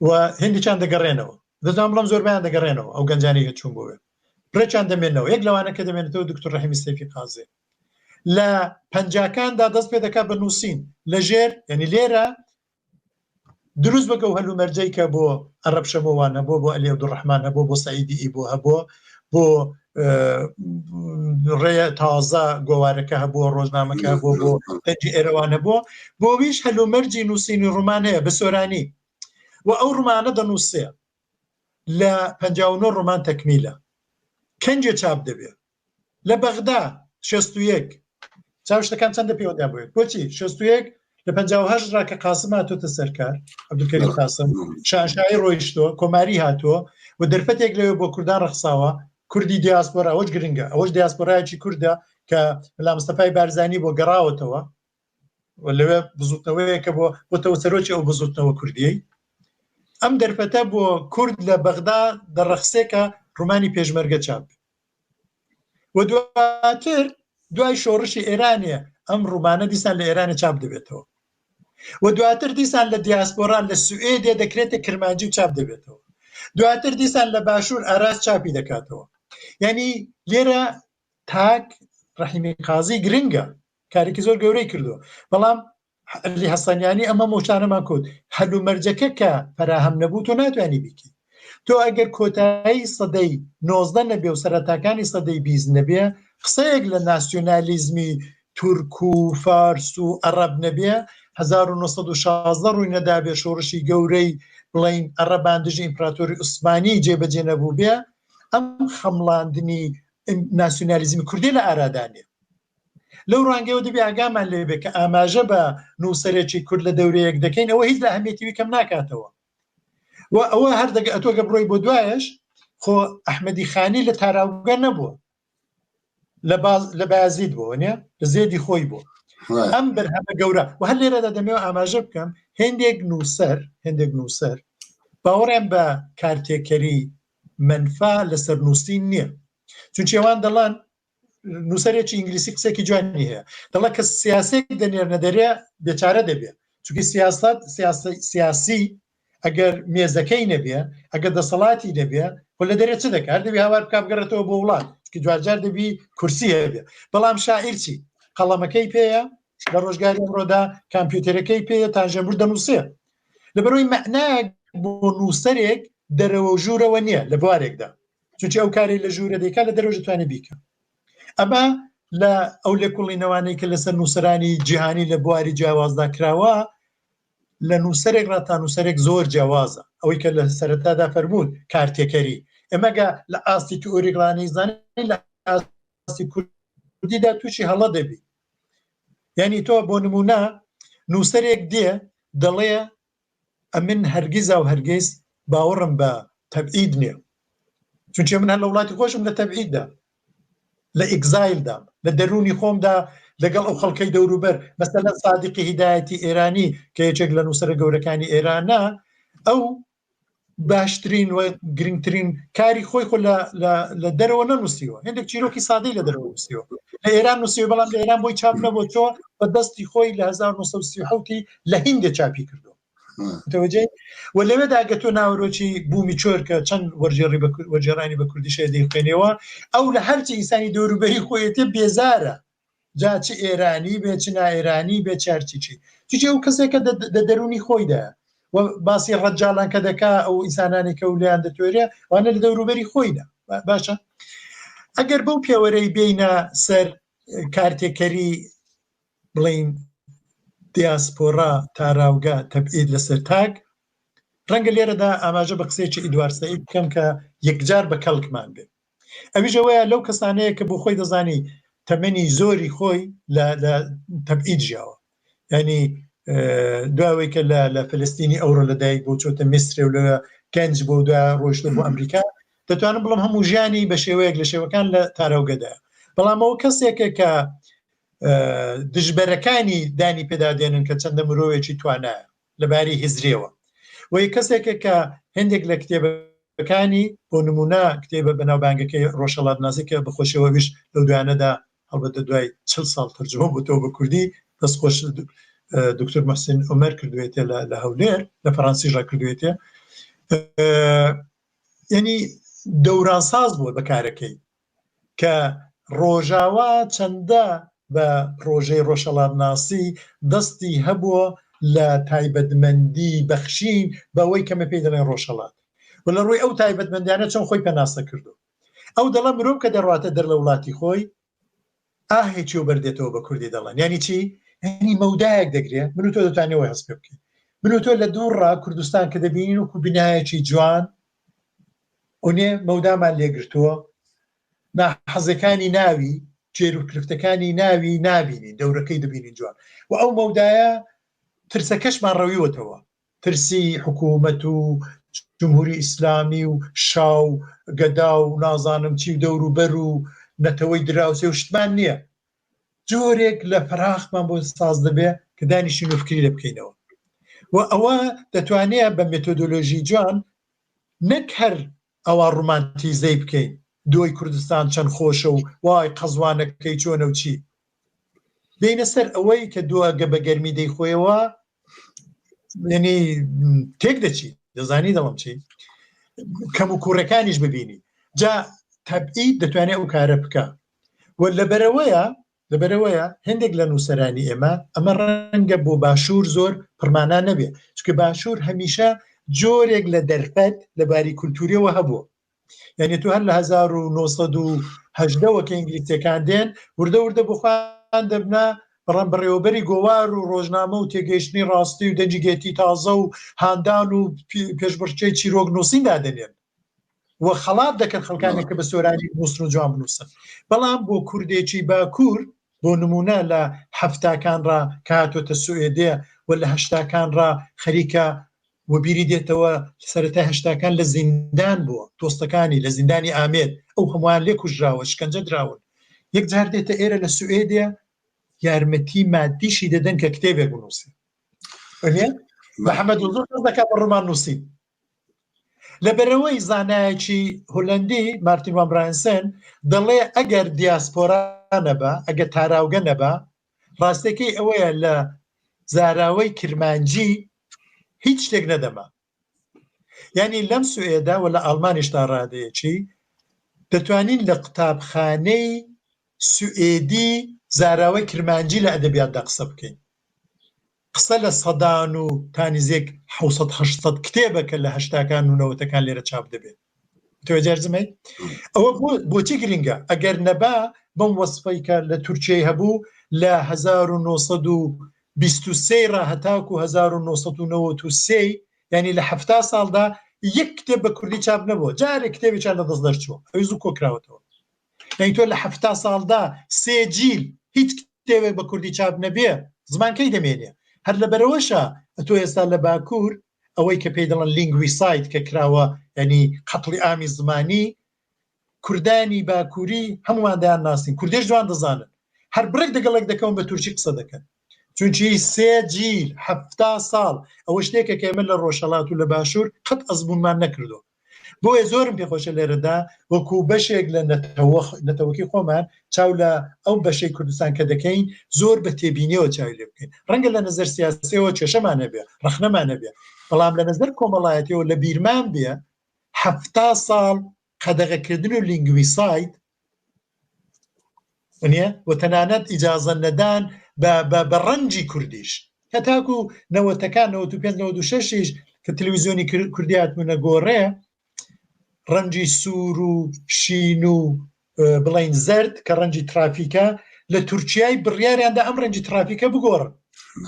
و هێندێکیان دەگەڕێنەوە. دەتوانم بڵێم زۆربەیان دەگەڕێنەوە، ئەو گەنجانەی کە چوون بۆ وێ. بڕێکیان دەمێنەوە. یەک لەوانە کە دەمێنێتەوە دکتۆر ڕەحیمی سەیفی قازییە. لە پەنجاکاندا دەست پێ دەکات بە نووسین لە ژێر، یعنی لێرە دروست بەکە و هەلومەرجەی کە بۆ عەرەب شەمۆوان هەبوو، بۆ عەلی عەبدولڕەحمان هەبوو، بۆ سەعیدی ئیبۆ هەبوو، بۆ ڕێ تازە گۆوارەکە هەبووە، ڕۆژنامەکە هەبوو، بۆ دەنگی ئێرەوان هەبووە، بۆ ویش هەلومەرجی نووسینی ڕۆمان هەیە بە سۆرانی و ئەو ڕۆمانە دەنووسێ. لە 59 ڕۆمان تەکمیلە، کەنجێ چاپ دەبێ لە بەغدا 61. چاو شتەکان چەندە پەیوەندیان بۆیە. بۆچی 61؟ لە 58 ڕا کە قاسم هاتۆتە سەرکار، عەبدولکەریم قاسم، شاهنشاهی ڕۆیشتووە، کۆماری هاتووە و دەرفەتێک لەوێ بۆ کوردان ڕەخساوە، کوردی دیاسپۆرا. ئەوەش گرنگە، ئەوەش دیاسپۆرایەکی کوردە کە ملا مستەفای بارزانی بۆ گەڕاوەتەوە و لەوێ بزوتنەوەیەکە بۆ بۆتەوە سەرۆکی ئەو بزوتنەوە کوردیەی. ئەم دەرفەتە بۆ کورد لە بەغدا دەڕەخسێ کە ڕۆمانی پێشمەرگە چاپ و دواتر دوای شۆڕشی ئێرانێ ئەم ڕومانە دیسان لە ئێرانێ چاپ دەبێتەوە و دواتر دیسان لە دیاسپۆرا لە سوئێدێ دەکرێتە کرمانجی و چاپ دەبێتەوە، دواتر دیسان لە باشوور ئاراس چاپی دەکاتەوە. یعنی لێرە تاک ڕەحیمی قازی گرنگە، کارێکی زۆر گەورەی کردووە، بەڵام عەلی حەسەنیانی ئەمە مۆشانەمان کوت، هەلومەرجەکە کە فەراهەم نەبوو تۆ ناتوانانی بیکەی. تۆ ئەگەر کۆتایی سەدەی 19 نەبێ و سەرەتاکانی سەدەی 20 نەبێ، قسەیەک لە ناسیۆنالیزمی تورک و فارس و عەڕەب نەبێ، 1916 ڕووی نەدابێ شۆڕشی گەورەی بڵین عەڕەبان دژی ئیمپراتۆری عوسمانی جێبەجێ نەبوو بێ، ئەم خەمڵاندنی ناسیۆنالیزمی کوردی لە ئارادا نییە. لەو ڕوانگەیەوە دەبێ ئاگامان لێ بێ کە ئاماژە بە نووسەرێکی کورد لە دەورەیەک دەکەین، ئەوە هیچ لە ئەهمیەتی وی کەم ناکاتەوە و ئەوە هەر دەگە ئەتۆ گە بڕۆی بۆ دوایش، خۆ ئەحمەدی خانی لە تاراوگە نەبووە، لە بازید بووە، نیە لە زێدی خۆی بووە. ئەم بەرهەمە گەورە و هەر لێرەدا دەمەوێت ئاماژە بکەم، هێندێک نووسەر هێندێک نووسەر باوەڕیان بە کارتێکەری مەنفا لەسەر نووسین نییە، چونچێوان دەڵان نووسەرێکی ئینگلیسی قسێکی جوانی هەیە، دەڵێ کە سیاسێک دەنێرنە دەرێ بێچارە دەبێ، چونکە سیاست سیاسی ئەگەر مێزەکەی نەبێ، ئەگەر دەسەڵاتی نەبێ، خۆ لە دەرێ چ دەکات؟ هەر دەبی هاوار بکا بگەڕێتەوە بۆ وڵات، چونکە دواجار دەبی کورسی هەبێ. بەڵام شاعیر چی؟ قەڵەمەکەی پێیە، لە ڕۆژگاری ئەمڕۆدا کامپیوتەرەکەی پێیە، تانژێنبور دەنووسێ. لەبەرەوەی مەعنایەک بۆ نووسەرێک دەرەوە و ژوورەوە نییە لە بوارێکدا، چونکی ئەو کاری لە ژوورە دەیکا لە دەرەوە دەتوانێت بیکە. ئەمە لە ئەو لێکۆڵینەوانەی کە لەسەر نووسەرانی جیهانی لە بواری جیاوازدا کراوە، لە نووسەرێک ڕا تا نووسەرێک زۆر جیاوازە. ئەوەی کە لە سەرەتادا فەرمووت کارتێکەری، ئێمەگە لە ئاستی تئۆریک ڕانەیزانین، لە ئاستی کوردیدا تووشی هەڵە دەبی. یعنی تۆ بۆ نمونە نووسەرێک دێ دەڵێ ئەمن هەرگیزا و هەرگیز باوەڕم بە تەبعید نییە، چونکە من هەر لە وڵاتی خۆشم لە تەبعیددا، لە ئیگزایلدا، لە دەروونی خۆمدا. لەگەڵ ئەو خەڵکەی دەوروبەر مەسەلەن سادقی هیدایەتی ئێرانی کە یەکێک لە نووسەرە گەورەکانی ئێرانە ئەو باشترین و گرنگترین کاری خۆی خۆ لە دەرەوە نەنووسیوە هێندێک چیرۆکی سادەی لە دەرەوە نووسیوە لە ئێران نووسیوە بەڵام لە ئێران بۆی چاپ نەبوو تۆ بە دەستی خۆی لە 1937 لە هیندێ چاپی کردو متوجه و لەوێدا گە تۆ ناوەرۆکی بوومی چۆر کە چەند وەرجێڕی وەرجێڕانی بە کوردی شێ دەیخوێنەوە ئەو لە هەرچی ئینسانی دەوروبەری خۆیەتێ بێزارە جا چ ئێرانی بێ چ نائێرانی بێ چارچی چی چی ئەو کەسێکە دە دەرونی خۆیدا و باسی ڕەجاڵان کە دەکا ئەو ئینسانانی کە و لیان دەتوێرێ وانە لە دەوروبەری خۆیدا باشە ئەگەر بەو پێوەرەی بینە سەر کارتێکەری بڵین دیاسپۆرا تاراوگە تەبعید لەسەر تاک ڕەنگە لێرەدا ئاماژە بە قسەیەکی ئیدوار سەعید بکەم کە یەکجار بە کەڵکمان بێ ئەویش ئەوەیە لەو کەسانەیە کە بۆ خۆی دەزانی تەمەنی زۆری خۆی لە تەبعید ژیاوە ینی دواوەی کە لە فلستینی ئەوڕۆ لەدایک بۆ چۆتە میسرێ و لە گەنج بۆ دو ڕۆشتە بۆ ئەمریکا دەتوانم بڵم هەموو ژیانی بە شێوەیەک لە شێوەکان لە تاراوگەدا بەڵام ئەوە کەسێکە کە دژبەرەکانی دانی پێدا دێنن کە چەندە مرۆوێکی توانایە لەباری هزریەوە و کەسێکە کە هەندێک لە کتێبەکانی بۆ نمونە کتێبە بەناوبانگەکەی ڕۆژهەڵات ناسی کە بەخۆشیەوە ویش لەو دوانەدا هەڵبەتە دوای چل ساڵ تەرجمە بۆتەوە بە کوردی دەست خۆش دکتۆر محسن عومەر کردوێتێ لە هەولێر لە فەڕەنسیشدا کردوێتێ یعنی دەورانساز بووە بە کارەکەی کە ڕۆژاوا چەندە بە پڕۆژەی ڕۆژهەڵاتناسی دەستی هەبووە لە تایبەتمەندی بەخشین بەوەی کە مە پێی دەڵێن ڕۆژهەڵات و لە ڕووی ئەو تایبەتمەندیانە چۆن خۆی پێناسە کردو. ئەو دەڵێ مرۆڤ کە دەڕواتە دەر لە وڵاتی خۆی ئاهێکی و بەردێتەوە بە کوردی دەڵێن یانی چی؟ یانی مەودایەک دەگرێ من و تۆ دەتوانین ئەوە هەست پێ بکەین. من و تۆ لە دوور ڕا کوردستان کە دەبینین وەکوو بینایەکی جوان ئونێ مەودامان لێگرتووە ناحەزەکانی ناوی جێر و کرفتەکانی ناوی نابینین دەورەکەی دەبینین جوان و ئەو مەودایە ترسەکەشمان ڕەویوەتەوە ترسی حکوومەت و جمهوری ئیسلامی و شا و گەدا و نازانم چی و دەوروبەر و نەتەوەی دراوسێ و شتمان نییە جۆرێک لە فراخمان بۆ ساز دەبێ کە دانیشین و فکری لێ بکەینەوە و ئەوە دەتوانێت بە مێتۆدۆلۆژی جوان نەک هەر ئەوە ڕومانتیزەی بکەین دۆی کوردستان چەند خۆشە و وای قەزوانەکەی چۆنە و چی بینە سەر ئەوەی کە دوگە بە گەرمی دەیخۆیەوە یعنی تێک دەچی دەزانی دەڵم چی کەم و کوڕەکانیش ببینی جا تەبئی دەتوانێت ئەو کارە بکە و لەبەرەوەیە لەبەرئەوەیە هێندێک لە نووسەرانی ئێمە، ئەمە ڕەنگە بۆ باشوور زۆر پڕمانا نەبێ، چونکە باشوور هەمیشە جۆرێک لە دەرفەت لە باری کولتووریەوە هەبووە. یعنی تۆ هەر لە 1970 وە کە ئینگلیسیەکان دێن وردە وردە بۆ خۆیان دەبنە بەڵام بەڕێوەبەری گۆوار و ڕۆژنامە و تێگەیشتنی ڕاستی و دەنگی گێتی تازە و هاندان و پێشبڕکێی چیرۆک نووسین دادەنێن. و خەڵات دەکەن خەڵکانێک کە بە سۆرانی بنووسن و جوان بنووسن بەڵام بۆ کوردێکی باکوور بۆ نمونە لە هەفتاکان ڕا کە هاتۆتە سوئێدێ و لە هەشتاکان ڕا خەریکە وەبیری دێتەوە سەرەتای هەشتاکان لە زیندان بووە دۆستەکانی لە زیندانی ئامێد ئەو هەمووان لێ کوژراوە شکەنجە دراون یەکجار دێتە ئێرە لە سوئێدێ یارمەتی مادیشی دەدەن کە کتێبێک بنووسێ محەممەد زۆر دەکات بە ڕۆمان نووسین لەبەرئەوەی زانایەکی هولەندی مارتین وان براینسن دەڵێ ئەگەر دیاسپۆرا نەبا، ئەگەر تاراوگە نەبا، ڕاستەکەی ئەوەیە لە زاراوەی کرمانجی هیچ شتێک نەدەما. یعنی لەم سوئێدا و لە ئاڵمانیش تا ڕادەیەکی دەتوانین لە قوتابخانەی سوئێدی زاراوەی کرمانجی لە ئەدەبیاتدا قسە بکەین. قسە لە سەدان و تا نزیک حەوسەد هەشتسەد کتێبە کە لە هەشتاکان و نەوەتەکان لێرە چاپ دەبێت تۆجارزمەی ئەوە بۆچی گرنگە ئەگەر نەبا بەم وەسفەی کە لە تورکیای هەبوو لە 1923 ڕا هەتاکو 1993 ینی لە هەفتا ساڵدا یەک کتێب بە کوردی چاپ نەبووە جارێک کتێبێکیان لە دەست دەرچووە ئەوی زوو کۆکراوەتەوە یعنی تۆ لە حەفتا ساڵدا سێ جیل هیچ کتێبێک بە کوردی چاپ نەبێ زمان کەی دەمێنێ هەر لەبەرەوەشە ئەتۆ ئێستا لە باکوور ئەوەی کە پێی دەڵێن linguicide کە کراوە ینی قەتڵی ئامی زمانی کوردانی باکووری هەمووان دەیان ناسین کوردێش جوان دەزانن. هەر بڕێک دەگەڵێک دەکەون بە تورکی قسە دەکەن چونکی سێ جیل هەفتا ساڵ ئەوە شتێکە کە ئێمە لە ڕۆژهەڵات و لە باشوور قەت ئەزمونمان نەکردو بۆیە زۆرم پێخۆشە لێرەدا وەکو بەشێک لە نەتەوەکی خۆمان چاو لە ئەو بەشەی کوردستان کە دەکەین زۆر بە تێبینیەوە چاوی لێ بکەین ڕەنگە لە نظر سیاسیەوە کێشەمان هەبێ ڕەخنەمان هەبێ بەڵام لە نظر کۆمەڵایەتیەوە لە بیرمان بێ هەفتا ساڵ قەدەغەکردن و linguicide نیە و تەنانەت ئیجازە نەدان بە ڕەنجی کوردیش هەتاکو نەوەتەکان 95 96یش کە تلویزیۆنی کوردی هاتبوونە گۆڕێ ڕەنجی سوور و شین و بڵین زرد کە ڕەنجی ترافیکە لە تورکیای بڕیاریاندا ئەم ڕەنجی ترافیکە بگۆڕن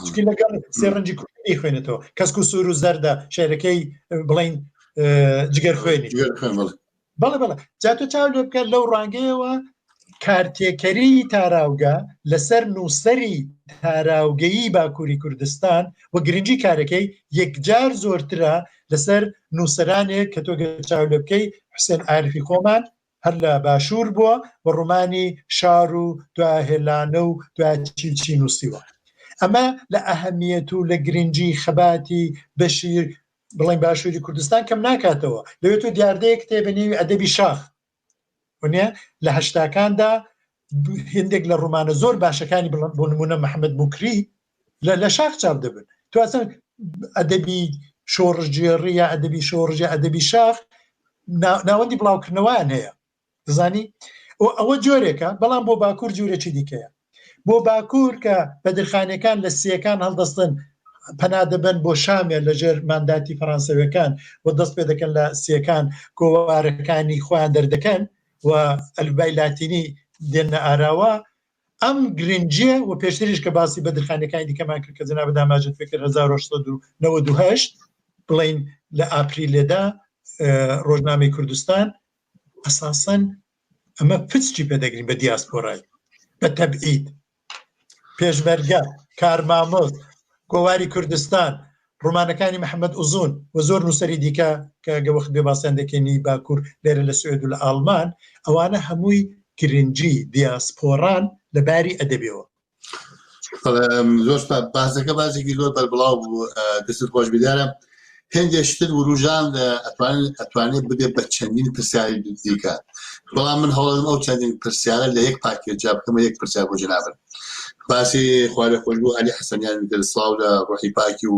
چونکی لەگەڵ سێ ڕەنجی کوردی خوێنێتەوە کەسک و سوور و زەردە شعرەکەی بڵین جگەر خوێنی بەڵێ بەڵێ جا تۆ چاو لێ بکە لەو ڕوانگەیەوە کارتێکەری تاراوگە لەسەر نووسەری تاراوگەیی باکووری کوردستان و گرنگی کارەکەی یەکجار زۆرترە لەسەر نووسەرانێک کە تۆ گەر چاو لێ بکەی حوسێن عارفی خۆمان هەر لە باشوور بووە و ڕۆمانی شار و دوا هێلانە و دوا چی چی نووسیوە ئەمە لە ئەهمیەت و لە گرنگی خەباتی بەشی بڵێن باشووری کوردستان کەم ناکاتەوە لەوێ تۆ دیاردەیەک تێ بە نێوی ئەدەبی شاخ نیە لە هەشتاکاندا هندێک لە ڕۆمانە زۆر باشەکانی بڵێن بۆ نمونە محەممەد بوکری لە شاخ چاپ دەبن تو ئەسڵەن ئەدەبی شۆڕشگێڕی یا ئەدەبی شۆڕژە ئەدەبی شاخ ناوەندی بڵاوکردنەوەیان هەیە دەزانی ئەوە جۆرێکە بەڵام بۆ باکوور جورێکی دیکەیە بۆ باکوور کە بەدرخانەکان لە سیەکان هەڵدەستن پەنا دەبەن بۆ شامێ لەژێر مانداتی فەرانسەویەکان و دەست پێ دەکەن لە سیەکان گۆوارەکانی خۆیان دەردەکەن و ئەلفبای لاتینی دێنە ئاراوە ئەم گرنگیە و پێشتریش کە باسی بەدرخانەکانی دیکەمان کرد کە جەنابت ئاماژەت پێ کرد 1998 بڵین لە ئاپریلێدا ڕۆژنامەی کوردستان ئەساسەن ئەمە پچی پێدەگرین بە دیاسپۆرای بە تەبعید پێشمەرگە کارمامۆز گۆواری کوردستان ڕۆمانەکانی محەممەد ئوزون و زۆر نووسری دیکە کە گە وەخت بێ باسیان دەکەینی باکوور لێرە لە سوێد و لە ئاڵمان ئەوانە هەمووی گرنگی دیاسپۆران لە باری ئەدەبیەوە. زۆر باسەکە باسێکی زۆر بەربڵاو بوو دەستت خۆش بیدارە هێندێک شتت وروژان ئەتوانێت ببێت بە چەندین پرسیاری دیکە بەڵام من هەوڵم ئەو چەندین پرسیارە لە یەک پاکێجا بکەمە یەک پرسیار بۆ جەنابت باسی خوارێ خۆش بوو علی حەسەنیان کرد سڵاو لە ڕۆحی پاکی و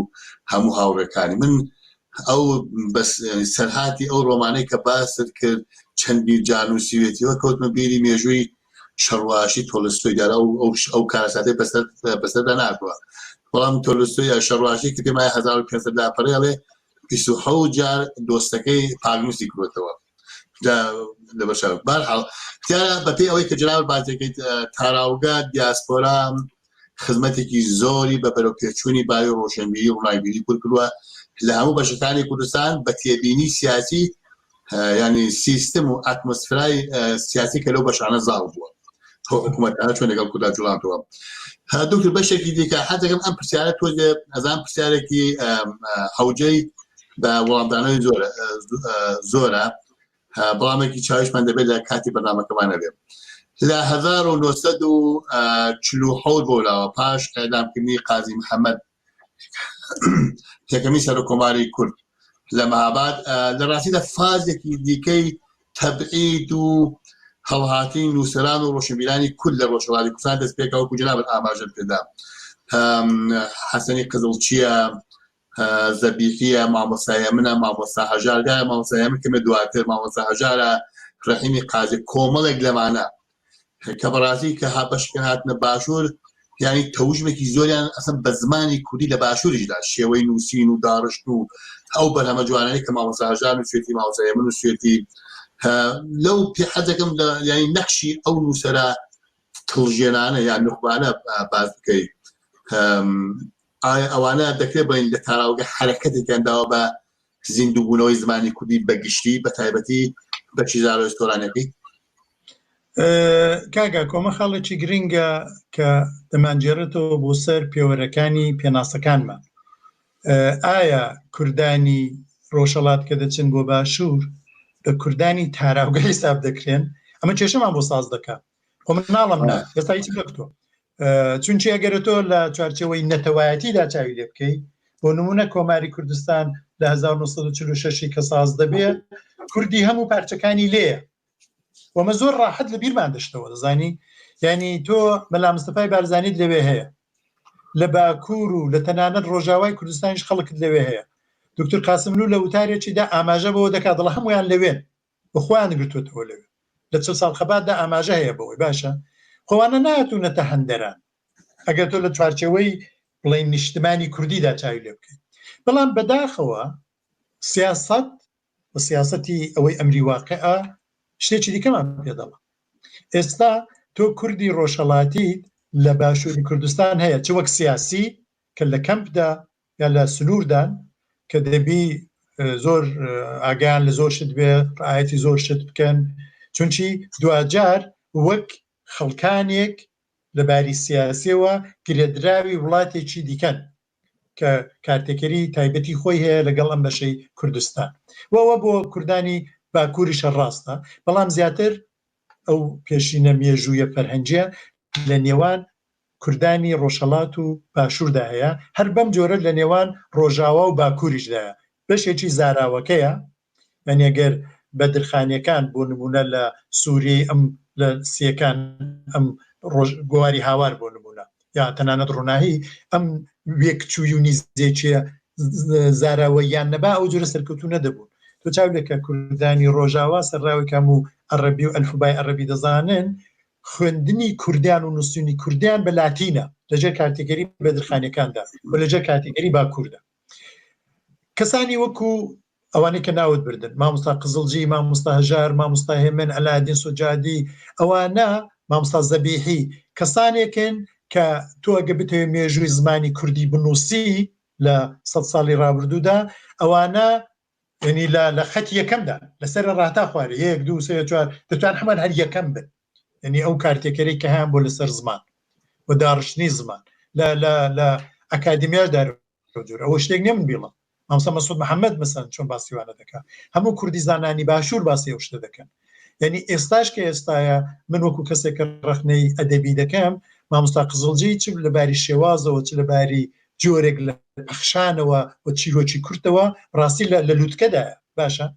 هەموو هاوڕێکانی من ئەو بەس سەرهاتی ئەو ڕۆمانەی کە باست کرد چەندین جار نووسیوێتیەوە کەوتمە بیری مێژووی شەڕواشی تۆلستۆی دیارە ئەو ئەو ئەو کارەساتەی بەسەر بەسەردا ناتوە بەڵام تۆلستۆی شەڕواشی کە پێم وایە 1500 لاپەڕەی ئەڵێ 27 جار دۆستەکەی پاکنووسی کردوەتەوە لەبەرچاو بەهەرحاڵ دیارە بەپێی ئەوەی کە جەنابت باس دەکەیت تاراوگە دیاسپۆرا خزمەتێکی زۆری بە بەرەوپێچوونی باوی ڕۆشنبیری ڕووناکبیری کورد کردووە لە هەموو بەشەکانی کوردستان بە تێبینی سیاسی ینی سیستم و ئەتمۆسفرای سیاسی کە لەو بەشانە زاڵ بووە حکوومەتانە چۆن لەگەڵ کوردا جوڵانتەوە دکتور بەشێکی دیکە حەزەکەم ئەم پرسیارە تۆزێ ئەزان پرسیارێکی حەوجەی بە وەڵامدانەوەی زۆرە زۆرە بەڵامێکی چاویشمان دەبێت لە کاتی بەرنامەکەمان نەبێت لە 1947 بۆ لاوە پاش ئەعدامکردنی قازی محەممەد یەکەمی سەرۆک کۆماری کورد لە مەهاباد لە ڕاستیدا فازێکی دیکەی تەبعید و هەڵهاتنی نووسەران و ڕۆشنبیرانی کورد لە ڕۆژهەڵاتی کوردستان دەست پێکا وەکو جەنابت ئاماژەت پێدا حەسەنی قزڵچیە زەبیحیە مامۆستا هێمنە مامۆستا هەژار دیارە مامۆستا هێمن کەمێ دواتر مامۆستا هەژارە ڕەحیمی قازی کۆمەڵێک لەمانە کە بەڕاستی کە ها بەشکە هاتنە باشوور یعنی تەوژمێکی زۆریان ئەسڵەن بە زمانی کوردی لە باشووریشدا شێوەی نووسین و داڕشت و ئەو بەرهەمە جوانەی کە مامۆستا هەژار نووسێتی مامۆستا هێمن نووسێتی لەو پێ حەزەکەم لە یعنی نەخشی ئەو نووسەرە تڵژێنانە یان نوخبانە باس بکەیت ئایا ئەوانە دەکرێت بڵێین لە تاراوگە حەرەکەتێکیان داوە بە زیندووبوونەوەی زمانی کوردی بە گشتی بە تایبەتی بەشی زارۆی سۆرانیەکەی؟ کاک ئاکۆ ئەمە خاڵێکی گرنگە کە دەمانگێڕێتەوە بۆ سەر پێوەرەکانی پێناسەکانمان. ئایا کوردانی ڕۆژهەڵات کە دەچن بۆ باشوور بە کوردانی تاراوگە حیساب دەکرێن؟ ئەمە کێشەمان بۆ ساز دەکات. خۆ من ناڵم نا، ئێستا هیچم نەگوتووە. چونکی ئەگەر تۆ لە چوارچەوەی نەتەوایەتیدا چاوی لێ بکەی بۆ نمونە کۆماری کوردستان لە 1946 کە ساز دەبێ کوردی هەموو پارچەکانی لێیە وەمە زۆر ڕاحەت لە بیرمان دەشتەوە دەزانی یعنی تۆ مەلا مستەفای بارزانیت لەوێ هەیە لە باکوور و لە تەنانەت ڕۆژاوای کوردستانیش خەڵکت لەوێ هەیە دکتور قاسملو لە وتارێکیدا ئاماژە بەوە دەکات دەڵێ هەمویان لەوێن و خۆیان گرتوێتەوە لەوێ لە چل ساڵ خەباتدا ئاماژە هەیە بەوەی باشە خۆوانە ناتونەتە هەندەران ئەگەر تۆ لە چوارچێوەی بڵێن نیشتمانی کوردیدا چاوی لێ بکەیت بەڵام بەداخەوە سیاست و سیاسەتی ئەوەی ئەمری واقعە شتێکی دیکەمان پێ دەڵێ ئێستا تۆ کوردی ڕۆژهەڵاتیت لە باشووری کوردستان هەیە چ وەک سیاسی کە لە کەمپدا یا لە سنووردان کە دەبی زۆر ئاگیان لە زۆر شت بێ ڕایەتی زۆر شت بکەن چونچی دواجار وەک خەڵکانێک لە باری سیاسیەوە گرێدراوی وڵاتێکی دیکەن کە کارتێکەری تایبەتی خۆی هەیە لەگەڵ ئەم بەشەی کوردستان و ئەوە بۆ کوردانی باکووریشە ڕاستە بەڵام زیاتر ئەو پێشینە مێژوویە فەرهەنگیە لە نێوان کوردانی ڕۆژهەڵات و باشووردا هەیە هەر بەم جۆرە لە نێوان ڕۆژاوا و باکووریشدایە بەشێکی زاراوەکەیە یانی ئەگەر بەدرخانیەکان بۆ نمونە لە سوریەی ئەم لە سیەکان ئەم ڕۆژ گۆواری هاوار بۆ نمونە یا تەنانەت ڕووناهی ئەم وێکچووی و نیزێکیە زاراوەیان نەبا ئەو جۆرە سەرکەوتوو نەدەبوون تۆ چاو لێکە کوردانی ڕۆژاوا سەرڕاوی کام و عەڕەبی و ئەلفوبای عەڕەبی دەزانن خوێندنی کوردیان و نووسینی کوردیان بە لاتینە لەژێر کارتێکەری بەدرخانیەکاندا و لەژێر کارتێکەری باکووردا کەسانی وەکو ئەوانەی کە ناوت بردن مامۆستا قزڵجی مامۆستا هەژار مامۆستا هێمن عەلادین سوجادی ئەوانە مامۆستا زەبیحی کەسانێکن کە تۆ ئەگە بتەوێت مێژووی زمانی کوردی بنووسی لە سە ساڵی ڕابردوودا ئەوانە یعنی لە لە خەتی یەکەمدا لەسەر ڕاتا خوارێ یەک دوو سێ چوار دەتوان هەمان هەر یەکەم بن یعنی ئەو کارتێکەری کە هەیان بۆ لەسەر زمان و داڕشتنی زمان لە لە لە ئەکادمیاش دار جۆر ئەوە شتێک نیە من بیڵم مامۆستا مەسعود محەممەد مەسەن چۆن باسی وانە دەکات هەموو کوردی زانانی باشوور باسی ئەو شتە دەکەن یعنی ئێستاش کە ئێستاە من وەکو کەسێک کە ڕەخنەی ئەدەبی دەکەم مامۆستا قزڵجی چ لە باری شێوازەوە چ لە باری جۆرێک لە پەخشانەوە و چیرۆکی کورتەوە ڕاستی لە لوتکەدایە باشە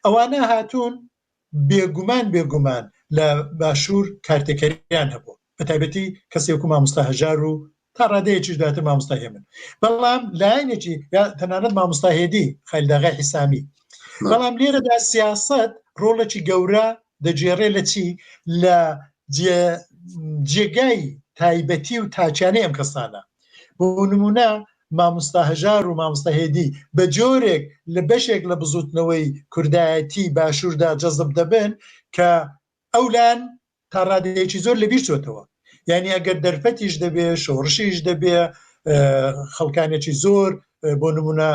ئەوانە هاتوون بێگومان بێگومان لە باشوور کارتێکەریان هەبوو بە تایبەتی کەسێک و مامۆستا هەژار و تا ڕادەیەکیش دواتر مامۆستا هێمن بەڵام لایەنێکی یا تەنانەت مامۆستا هێدی خەلیل ئاغای حیسامی بەڵام لێرەدا سیاسەت ڕۆڵێکی گەورە دەگێڕێ لە چی لە جێگای تایبەتی و تاچیانەی ئەم کەسانە بۆ نمونە مامۆستا هەژار و مامۆستا هێدی بە جۆرێک لە بەشێک لە بزوتنەوەی کوردایەتی باشووردا جەزب دەبن کە ئەولان تا ڕادەیەکی زۆر لەبیر چۆتەوە یعنی ئەگەر دەرفەتیش دەبێ شۆڕشیش دەبێ خەڵکانێکی زۆر بۆ نمونە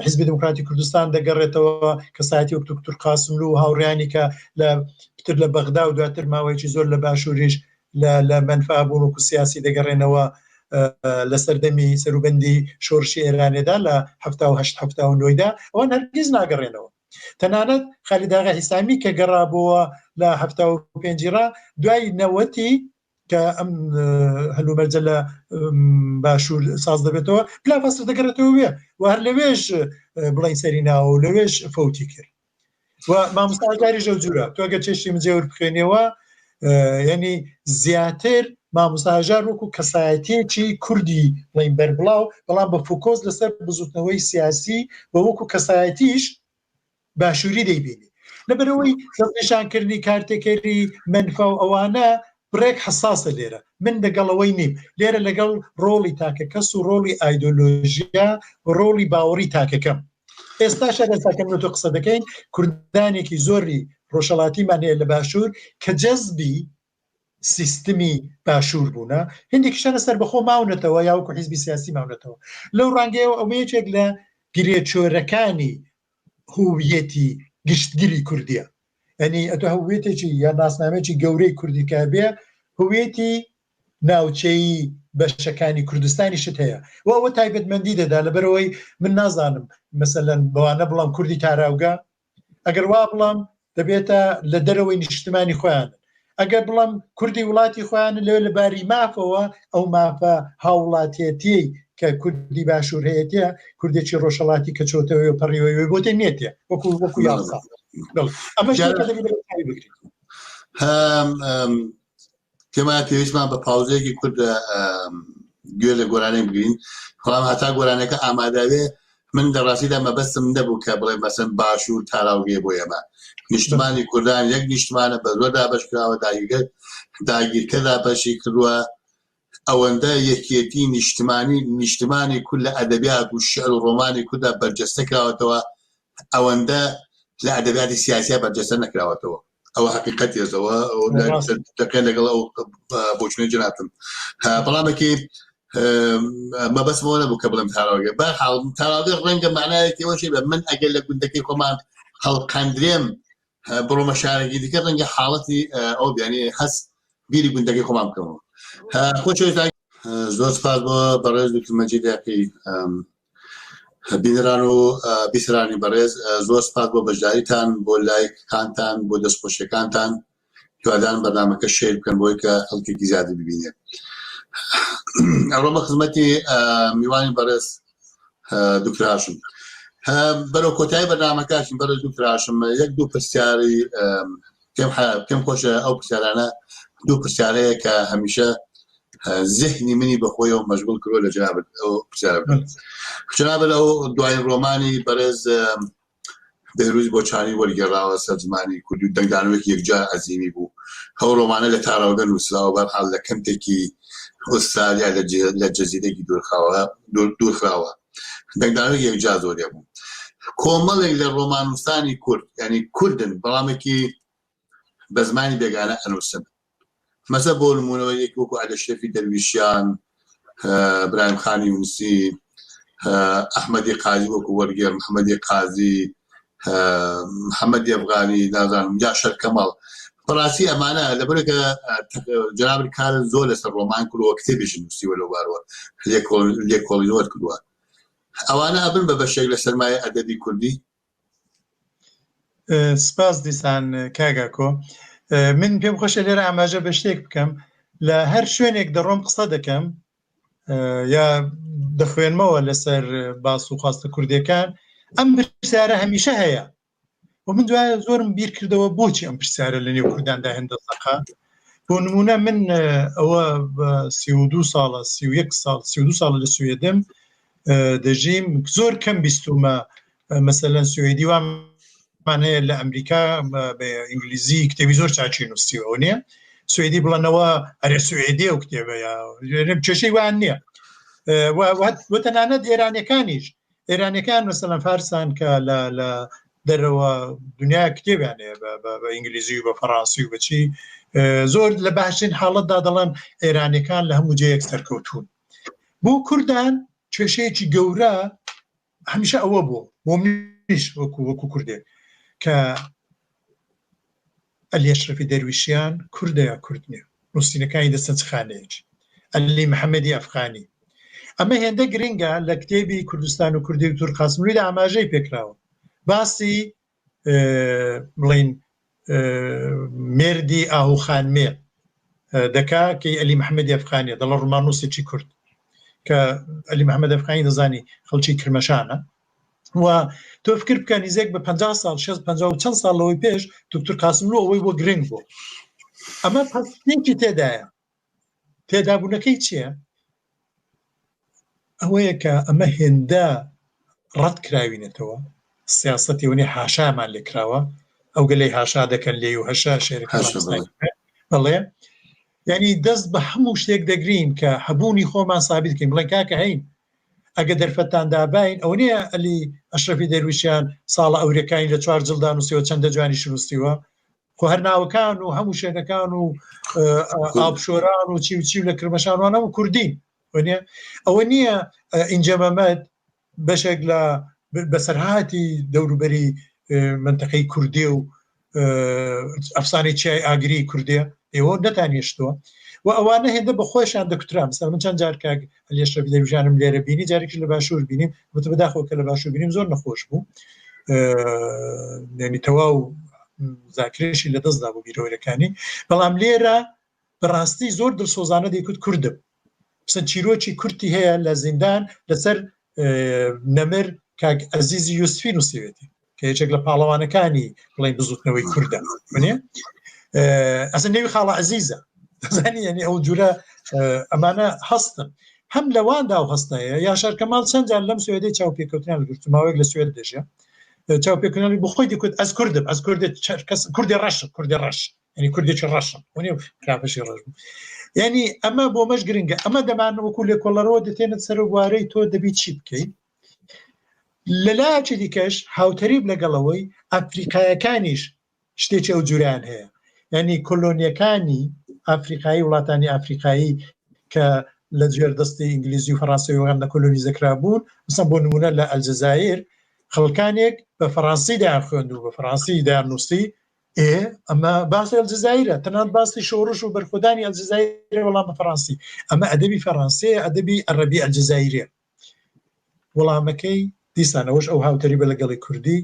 حزبی دموکراتی کوردستان دەگەڕێتەوە کەسایەتی وەک دکتور قاسملو و هاوڕیانی کە لە پتر لە بەغدا و دواتر ماوەیەکی زۆر لە باشووریش لە مەنفا بوون وەکو سیاسی دەگەڕێنەوە لە سەردەمی سەروبەندی شۆرشی ئێرانێدا لە 1970 79دا ئەوان هەرگیز ناگەڕێنەوە تەنانەت خالید ئاغا حیسامی کە گەڕابەوە لە 75 ڕا دوای نەوەتی کە ئەم هەلومەرجە لە باشوور ساز دەبێتەوە پلافاستر دەگەڕێتەوە وێ و هەر لەوێش بڵین سەری ناوە و لەوێش فەوتی کرد و مامۆستا هەژاریش ئەو جورە تۆ ئەگەر چێشتی مجێور بخوێنیەوە یعنی زیاتر مامۆستا هەژار وەکو کەسایەتیەکی کوردی بڵین بەربڵاو بەڵام بە فوکۆس لەسەر بزوتنەوەی سیاسی و وەکو کەسایەتیش باشووری دەیبینی لەبەرەوەی دەستنیشانکردنی کارتێکەری مەنفا و ئەوانە بڕێک حساسە لێرە من لەگەڵەوەی نیم لێرە لەگەڵ ڕۆڵی تاکە کەس و ڕۆڵی ئایدۆلۆژیا و ڕۆڵی باوەڕی تاکەکەم ئێستاش ئەگەر تاکە من و تۆ قسە دەکەین کوردانێکی زۆری ڕۆژهەڵاتیمان هەیە لە باشوور کە جەزبی سیستمی باشوور بوونە هەندێکیشانە سەربەخۆ ماونەتەوە یا وەکو حیزبی سیاسی ماونەتەوە لەو ڕانگەیەوە ئەمە یەکێک لە گرێچۆرەکانی هویەتی گشتگیری کوردیە یعنی ئەتۆ هویەتێکی یا ناسنامەیەکی گەورەی کوردی کە بێ هویەتی ناوچەیی بەشەکانی کوردستانیشت هەیە و ئەوە تایبەتمەندی دەدا لەبەرەوەی من نازانم مەسەلەن بەوانە بڵام کوردی تاراوگە ئەگەر وا بڵام دەبێتە لە دەرەوەی نیشتمانی خۆیان. ئەگەر بڵم کوردی وڵاتی خۆیان لەوێ لە باری مافەوە ئەو مافە هاوڵاتێتی کە کوردی باشوور هەیەتە کوردێکی ڕۆژهەڵاتی کە چۆتەوەی و پەڕیوەی بۆتە نێتێ وەکو وەکو یاسا ئەمە بگرین پێمان پێویستمان بە پاوزەیەکی کورد گوێ لە گۆرانی بگرین بەڵام هەتا گۆرانەکە ئامادەوێ من لە ڕاستیدا مەبەستم نەبوو کە بڵێ مەسەن باشوور تاراوگێ بۆ ئێمە نیشتمانی کوردان یەک نیشتمانە بە زۆر دابەشکراوە داگیرکە داگیرکە دابەشی کردووە ئەوەندە یەکێتی نیشتمانی نیشتمانی کورد لە ئەدەبیات و شعر و ڕۆمانی کورددا بەرجەستە کراوەتەوە ئەوەندە لە ئەدەبیاتی سیاسیا بەرجەستە نەکراوەتەوە ئەوە حقیقەت ێزەوە دەکە لەگەڵ ئەو بۆچونەی جنابتم بەڵامێکی مەبەستمەوە نەبوو کە بڵێم تاراوگە بە حاڵ تاراوگە ڕەنگە معنایەکی ئەوەشی بە من ئەگەر لە گوندەکەی خۆمان هەڵقەندرێم بڕۆمە شارێکی دیکە ڕەنگە حاڵەتی ئەو بیانی هەست بیری گوندەکەی خۆمان بکەمەوە خۆشەویستان زۆر سپاس بۆ بەڕێز دکتر مەجید یاقی بینەران و بیسەرانی بەڕێز زۆر سپاس بۆ بەشداریتان بۆ لایکەکانتان بۆ دەستخۆشیەکانتان هیوادارم بەرنامەکە share بکەن بۆی کە خەڵکێکی زیاتر ببینێت ئەڕۆمە خزمەتی میوانی بەڕێز دکتر هاشم بەرەو کۆتایی بەرنامەکەشم بەرەو دکتر هاشم یەک دوو پرسیاری پێم پێم خۆشە ئەو پرسیارانە دوو پرسیارەیە کە هەمیشە زهنی منی بەخۆیەوە مەشغول کردووە لە جنابت ئەو پرسیارە بکەم جنابت ئەو دوایین ڕۆمانی بەڕێز بێروز بۆچانی وەرگێڕاوە سەر زمانی کوردی و دەنگدانەوەیەکی یەکجار عەزیمی بوو. ئەو ڕۆمانە لە تاراوگە نووسراوە، بەرحاڵ لە کەمپێکی ئوسترالیا لە جەزیرەیەکی دوورخراوە. دەنگدانەوەیەکی یەکجار زۆری بوو. کۆمەڵێک لە ڕۆماننووسانی کورد، یانی کوردن بەڵامێکی بە زمانی بێگانە ئەنووسن. مەسە بۆ نموونەوە یەک وەکو عەلەشرەفی دەرویشیان، برایم خانی یونسی، ئەحمەدی قازی وەکو وەرگێڕ، محەمەدی قازی، محەمەدی ئەفغانی، نازانم یاشار کەماڵ. بەڕاستی ئەمانە لەبەرئەوەی کە جەنابت کارت زۆر لەسەر ڕۆمان کردووە، کتێبیشت نووسیوە لەو بارەوە، لێکۆڵینەوەت کردووە. ئەوانە ئەبن بە بەشێک لە سەرمایەی ئەدەبی کوردی؟ سپاس دیسان کاک ئاکۆ من پێم خۆشە لێرە ئاماژە بە شتێک بکەم لە هەر شوێنێک دەڕۆم قسە دەکەم یا دەخوێنمەوە لەسەر باس و خواستە کوردیەکان ئەم پرسیارە هەمیشە هەیە و من دوای زۆرم بیر کردەوە بۆچی ئەم پرسیارە لە نێو کورداندا هێندە زەقە بۆ نمونە من ئەوە 32 ساڵە 31 ساڵ 32 ساڵە لە سوێدم دەژیم زۆر کەم بیستومە مەسەلەن سوێدی وامان هەیە لە ئەمریکا بە ئینگلیزی کتێبی زۆر چاکی نووسیوە نییە سوێدی بڵێنەوە ئەرێ سوێدی ئەو کتێبە یا کێشەی وان نییە وتەنانەت ئێرانەکانیش ئێرانەکان مەسەلەن فارسان کە لە لە دەرەوە دنیا کتێبیان هەیە بە ئینگلیزی و بە فەڕانسی و بەچی زۆر لە باشترین حاڵەتدا دەڵێن ئێرانەکان لە هەموو جێیەک سەرکەوتون بۆ کوردان کێشەیەکی گەورە هەمیشە ئەوە بوو بۆ منیش وەکو وەکو کوردێک کە عەلی ئەشرەفی دەرویشیان کوردە یا کورد نییە نووسینەکانی دەستە چ خانەیەکی عەلی محەممەدی ئەفغانی ئەمە هێندە گرنگە لە کتێبی کوردستان و کوردی و تور قاسملویدا ئاماژەی پێکراوە باسی بڵین مێردی ئاهو خانمێ دەکا کەی ئەلی محەممەدی ئەفغانیە دەڵە ڕۆماننووسێکی کورد کە ئەلی محەممەد ئەفغانی دەزانی خەڵکی کرمەشانە و تۆ فکر بکە نزیک بە 50 ساڵ 6 50 و چەند ساڵ لەوەی پێش دکتور قاسملو ئەوەی بۆ گرنگ بوو ئەمە پەستێکی تێدایە تێدابوونەکەی چییە؟ ئەوەیە کە ئەمە هێندە ڕەت کراوینەتەوە سیاسەتی وەنی حاشامان لێکراوە ئەو گەلەی هاشا دەکەن لێ و هەشا شێرەکە بەڵێ یعنی دەست بە هەموو شتێک دەگرین کە هەبوونی خۆمان سابیت کەین بڵێن کاکە هەین ئەگە دەرفەتان دابین ئەو نییە ئەلی ئەشرەفی دەرویشیان ساڵە ئەورەکانی لە چوار جلدا نووسیوە چەندە جوانی شنووسیوە خۆ هەر ناوەکان و هەموو شوێنەکان و ئاپشۆران و چی و چی و لە کرمەشانوانە و کوردین ئەوە نییە ئینجا مەمەد بەشێک لە بەسەرهاتی دەوروبەری منتەقەی کوردی و ئەفسانەی چیای ئاگری کوردێ ئێوە نەتانیشتووە و ئەوانە هێندە بە خۆشیان دەکوترا مثلا من چەند جار کاک عەلی ئەشرەفی دەرویشانم لێرە بینی جارێکیش لە باشوور بینیم وتم بەداخەوە کە لە باشوور بینیم زۆر نەخۆش بوو یعنی تەواو زاکرێشی لەدەستدا بوو بیرەوەرەکانی بەڵام لێرە بەڕاستی زۆر دڵسۆزانە دەیکوت کوردم سە چیرۆکی کورتی هەیە لە زیندان لەسەر نەمر کاک ئەزیزی یوسفی نووسیوێتی کە یەکێک لە پاڵەوانەکانی بڵێن بزوتنەوەی کوردە منێ ئەسە نێوی خاڵە عزیزە دەزانی یعنی ئەو جورە ئەمانە هەستن هەم لەواندا و هەستەیە یا شارکەماڵ چەند جار لەم سوێدەی چاوپێکەوتنیان گرت ماوەیەک لە سوێد دەژێ چاوپێکەوتنی بخۆی دەکوت ئەس کوردم ئەس کوردی کەس کوردی ڕەش کوردی ڕەش ینی کوردێکی ڕەشم وەنی کراپەشی ڕەش بوو یعنی ئەمە بۆ مەش گرنگە ئەمە دەمان وەکو لێکۆڵەرەوە دەتێنێت سەر بوارەی تۆ دەبی چی بکەیت لەلایەکی دیکەش هاوتەریب لەگەڵەوەی ئەفریقایەکانیش شتێکی ئەو جوریان هەیە یعنی کۆلۆنیەکانی ئەفریقایی وڵاتانی ئەفریقایی کە لە ژێر دەستی ئینگلیزی و فەڕانسەویەکان لە کۆلۆنیزەکرا بوون مثلا بۆ نمونە لە ئەلجەزایر خەڵکانێک بە فەڕانسی دایان خوێند و بە فەڕانسی دایان نووسی ئێ ئەمە باسی ئەلجەزایرە تەنانەت باسی شۆڕش و بەرخۆدانی ئەلجەزایرە وەڵام بە فەڕانسی ئەمە ئەدەبی فەڕانسیە ئەدەبی عەرەبی ئەلجەزایریە وەڵامەکەی دیسانەوەش ئەو هاوتەریبە لەگەڵی کوردی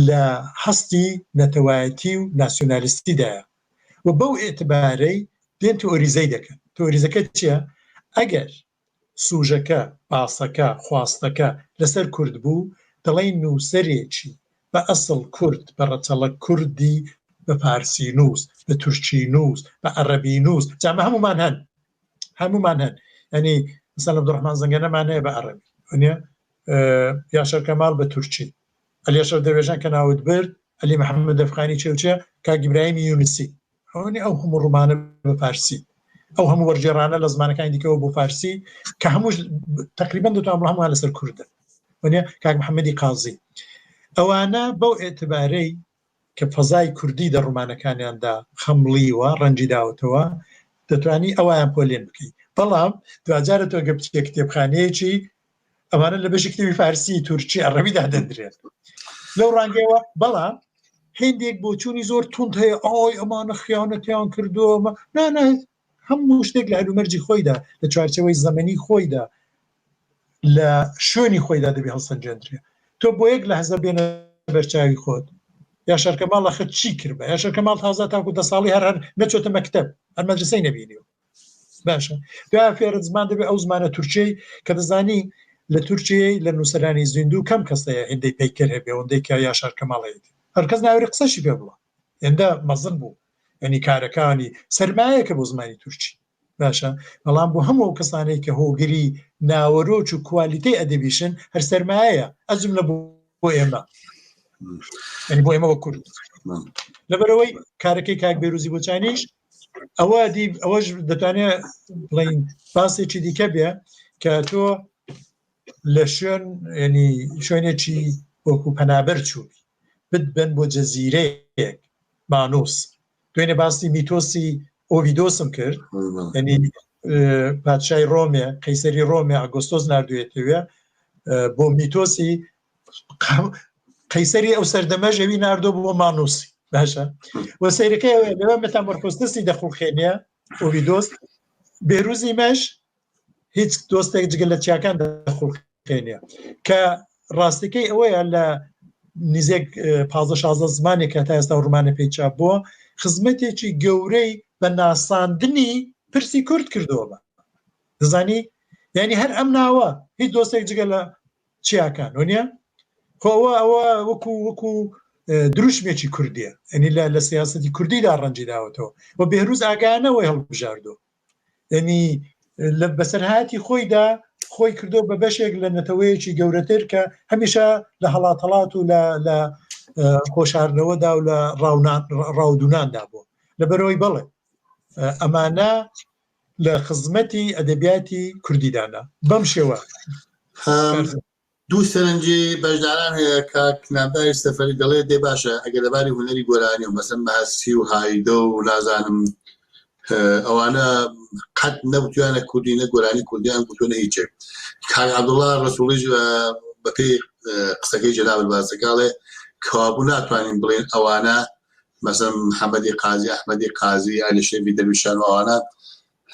لە هەستی نەتەوایەتی و ناسیۆنالیستیدایە و بەو ئێتبارەی دێن تئۆریزەی دەکەن. تئۆریزەکە چییە؟ ئەگەر سوژەکە، باسەکە، خواستەکە لەسەر کورد بوو، دەڵێین نووسەرێکی بە ئەسڵ کورد، بە ڕەچەڵەک کوردی، بە فارسینووس، بە تورکینووس، بە عەڕەبینووس، جا ئەمە هەموومان هەن، هەموومان هەن، یانی مەسەلەن عەبدوڕەحمان زەنگەنەمان هەیە بە عەڕەبی، وەنیە؟ یاشار کەماڵ بە تورکی، عەلی ئەشرەف دەروێشان کە ناوت برد، عەلی محەممەد ئەفغانی چێ و چێ، کاک ئیبراهیمی یونسی، ئەوەنی ئەو هەموو ڕۆمانە بە فارسی، ئەو هەموو وەرگێڕانە لە زمانەکانی دیکەوە بۆ فارسی کە هەمووش تقریبا دەتوانم بڵێم هەمووان لەسەر کوردن، وەنیە؟ کاک محەممەدی قازی، ئەوانە بەو ئێعتبارەی کە فەزای کوردی دە ڕۆمانەکانیاندا خەمڵیوە، ڕەنگی داوەتەوە، دەتوانی ئەویان پۆلێن بکەی. بەڵام دواجارە تۆ گەر بچیە کتێبخانەیەکی ئەمانە لە بەشی کتێبی فارسی، تورکی، عەڕەبی دادەندرێن. لەو ڕانگەیەوە بەڵام هێندێک بۆچوونی زۆر توند هەیە، ئای ئەمانە خیانەتیان کردووە، نا نا هەموو شتێک لە هەلومەرجی خۆیدا، لە چوارچێوەی زەمەنی خۆیدا، لە شوێنی خۆیدا دەبێ هەڵسەنگێندرێ. تۆ بۆ یەک لەحزە بێنە بەرچاوی خۆت یاشار کەماڵ ئەخر چی کردبا؟ یاشار کەماڵ تازە تاکو دە ساڵی هەر هەر نەچۆتە مەکتەب، هەر مەدرسەی نەبینیوە. باشە دوای فێرت زمان دەبێ ئەو زمانە تورکیەی کە دەزانی لە تورکیەی لە نووسەرانی زیندوو کەم کەس هەیە هێندەی پەیکەر هەبێ ئەوەندەی کە یاشار کەماڵ هەیەتی. هەر کەس ناوێری قسەشی پێ بڵێ. هێندە مەزن بوو. یعنی کارەکانی سەرمایەکە بۆ زمانی تورکی. باشە بەڵام بۆ هەموو ئەو کەسانەی کە هۆگری ناوەرۆک و کوالیتەی ئەدەبیشن هەر سەرمایەیە ئەجم لە بۆ ئێمە یعنی بۆ ئێمە وەک کورد لەبەرەوەی کارەکەی کاک بێروزی بۆچانیش ئەوە دی ئەوەش دەتوانێت بڵین باسێکی دیکە بێ کە تۆ لە شوێن ینی شوێنێکی وەکو پەنابەر چووبی بتبەن بۆ جەزیرەیەک مانوس دوێنێ باسی میتۆسی ئۆڤیدۆسم کرد ینی پادشای ڕۆمێ قەیسەری ڕۆمێ ئاگۆستۆس نردوێتەوێ بۆ میتۆسی قەیسەری ئەو سەردەمەش ئەوی ناردۆ بۆ مانوسی باشە و سەیرەکەی لەوە مێتامۆرفۆستسی دەخوڵخێنە ئۆڤیدۆس بێروزی مەش هیچ دۆستێک جگە لە چیاکان دەخوڵقێنێ کە ڕاستەکەی ئەوەیە لە نزیک 15 16 زمانێک کە تا ئێستا ڕمانە پێی چاپ بووە خزمەتێکی گەورەی بە ناساندنی پرسی کورد کردووە بە دەزانی یعنی هەر ئەم ناوە هیچ دۆستێک جگە لە چیاکان وەنیە خۆ ئەوە ئەوە وەکو وەکو دروشمێکی کوردیە ئەنی لە لە سیاستی کوردیدا ڕەنجی داوەتەوە و بێهروز ئاگانەوەی هەڵبژاردۆ یعنی لە بەسەرهاتی خۆیدا خۆی کردو بە بەشێک لە نەتەوەیەکی گەورەتر کە هەمیشە لە هەڵاتەڵات و لە لە خۆشارنەوەدا و لە ڕاودوناندا بوو لەبەرەوەی بەڵێ ئەمانە لە خزمەتی ئەدەبیاتی کوردیدانە بەم شێوە دوو سەرنجی بەشداران هەیە کاک نامداری سەفەری دەڵێ دێ باشە ئەگەر لەباری هونەری گۆرانی و مەسەن ماسی و هایدە و نازانم ئەوانە قەت نەوتویانە کوردی نە گۆرانی کوردیان گوتوە نە هیچێک کاک عەبدوڵڵا ڕەسوڵیش بەپێی قسەکەی جەنابت باسەکاڵێ کەوابوو ناتوانین بڵێن ئەوانە مەسەن محەممەدی قازی ئەحمەدی قازی عەلی شەریفی دەرویشان و ئەوانە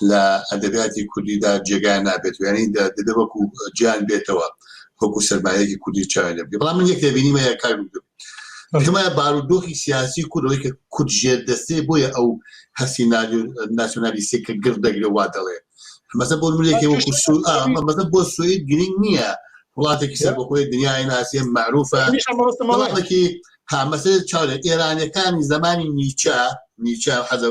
لە ئەدەبیاتی کوردیدا جێگایان نابێت و یانی دەبێ وەکو جیان بێتەوە وەکو سەرمایەکی کوردی چاویان لێ بکەین بەڵام من یەک تێبینیم هەیە کاک دکتۆر. پێم وایە بارودۆخی سیاسی کورد ئەوەی کە کورد ژێر دەستێ بۆیە ئەو هەستی ناسیۆنالیستی کە گڕ دەگرێ وا دەڵێ مەسە بۆ نمونەیەکی وەکو مەسە بۆ سوئید گرنگ نییە وڵاتێکی سەربەخۆی دنیای ناسیە معروفە وڵاتێکی ها مەسە چاو لە ئێرانەکانی زمانی نیچە نیچە حەزە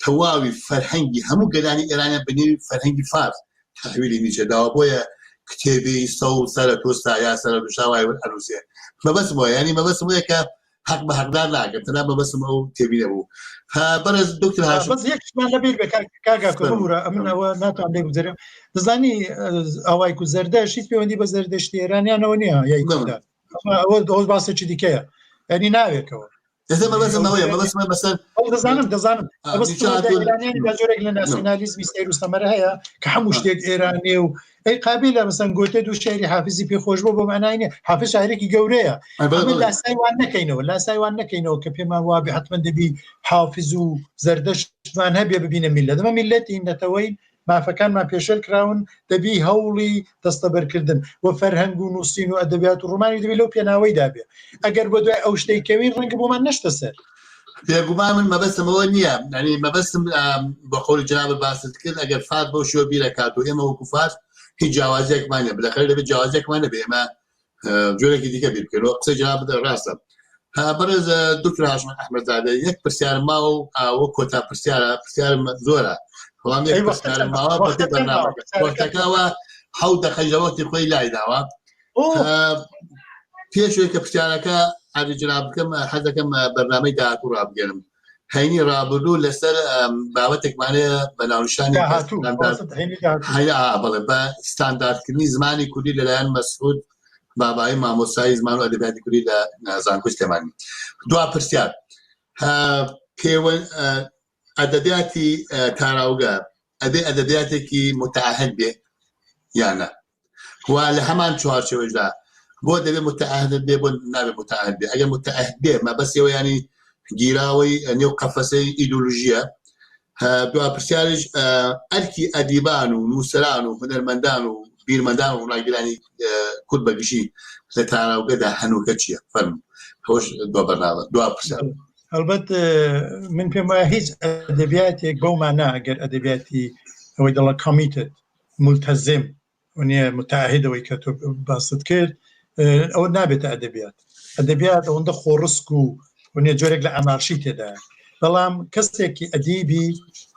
تەواوی فەرهەنگی هەموو گەلانی ئێرانیان بەنێوی فەرهەنگی فارس تەحویلی نیچە داوە بۆیە کتێبی سەو سەرە تۆستا یا سەرە دوشاوای ئەنووسێ مەبەستم وایە یعنی مەبەستم وایە کە حەق بە حەقدار ناکەن تەنها مەبەستم ئەو تێبینە بوو ها بەڕێز دکتۆر هاشم بەس یەک شتمان لەبیر بێ کاک کاک ئاکۆ ببورە ئەمن ئەوە ناتوانم لێ بگوزەرم دەزانی ئاوای کو زەردەشت هیچ پەیوەندی بە زەردەشتی ئێرانیانەوە نییە یای کوردان ئەوە ئەوە باسێکی دیکەیە یعنی ناوێکەوە ئێستا مەبەستم ئەوەیە مەبەستم مەسەر دەزانم دەزانم ئێرانیان جۆرێک لە ناسیۆنالیزمی سەیر و سەمەرە هەیە کە هەموو شتێک ئێرانێ و ئەی قابیلە مەسەن گۆتێ دوو شعری حافزی پێ خۆش بۆ بۆ معنای نیە حافز شاعرێکی گەورەیە ئەمە لاسای وان نەکەینەوە لاسای وان نەکەینەوە کە پێمان وابێ حتمما دەبی حافز و زەردەشتمان هەبێ ببینە میلەت ئەمە میلەتی نەتەوەی مافەکانمان پێشێل کراون دەبی هەوڵی دەستەبەرکردن و فەرهەنگ و نووسین و ئەدەبیات و ڕۆمانی دەبی لەو پێناوەیدا بێ ئەگەر بۆ دوای ئەو شتەی کەوین ڕەنگە بۆمان نەشتە سەر. بێگومان من مەبەستم ئەوە نییە یعنی مەبەستم بە قەولی جنابت باست کرد ئەگەر فارس بەو شێوە بیرەکات و ئێمە وەکو فارس هیچ جیاوازیەکمان نیە بالاخره دەبێت جیاوازیەکمان نەبێ ئێمە جۆرێکی دیکە بیر بکەینەوە قسەی جنابت ڕاستە بەڕێز دکتۆر هاشم ئەحمەدزادە یەک پرسیار ماوە و ئاوە کۆتا پرسیارە پرسیارم زۆرە بەڵام یەک پرسیارم ماوە بەپێی بەرنامەکە وەختەکەوە حەوت دەقەی لە وەختی خۆی لایداوە پێشوەی کە پرسیارەکە عەرزی جناب بکەم حەز دەکەم بەرنامەی داهاتوو ڕابگەێنم هەینی ڕابردوو لەسەر بابەتێکمانەیە بە ناونیشانی بەڵێ بە ستانداردکردنی زمانی کوردی لەلایەن مەسعود بابایی مامۆستای زمان و ئەدەبیاتی کوردی لە زانکۆی سلێمانی دوا پرسیار پێوە ئەدەبیاتی تاراوگە ئەبێ ئەدەبیاتێکی متعهد بێ یان نا و لە هەمان چوارچێوەشدا بۆ دەبێ متعهد بێ بۆ نابێ متعهد بێ ئەگەر متعهد بێ مەبەستەوە ینی گیراوەی نێو قەفەسەی ئیدۆلۆژیە دوا پرسیارش ئەرکی ئەدیبان و نووسەران و هونەرمەندان و بیرمەندان و ڕووناکبیرانی کورد بەگشتی لە تاراوگەدا هەنووکە چییە فەرموو ئەوەش دوا بەرنامە دوا پرسیار هەڵبەت من پێم وایە هیچ ئەدەبیاتێک بەو مانا ئەگەر ئەدەبیاتی ئەوەی دەڵە committed ملتزم نییە متعهد ئەوەی کە تۆ باست کرد ئەوە نابێتە ئەدەبیات ئەدەبیات ئەوەندە خۆڕسک و نیە جۆرێک لە ئەنارشی تێدایە بەڵام کەسێکی ئەدیبی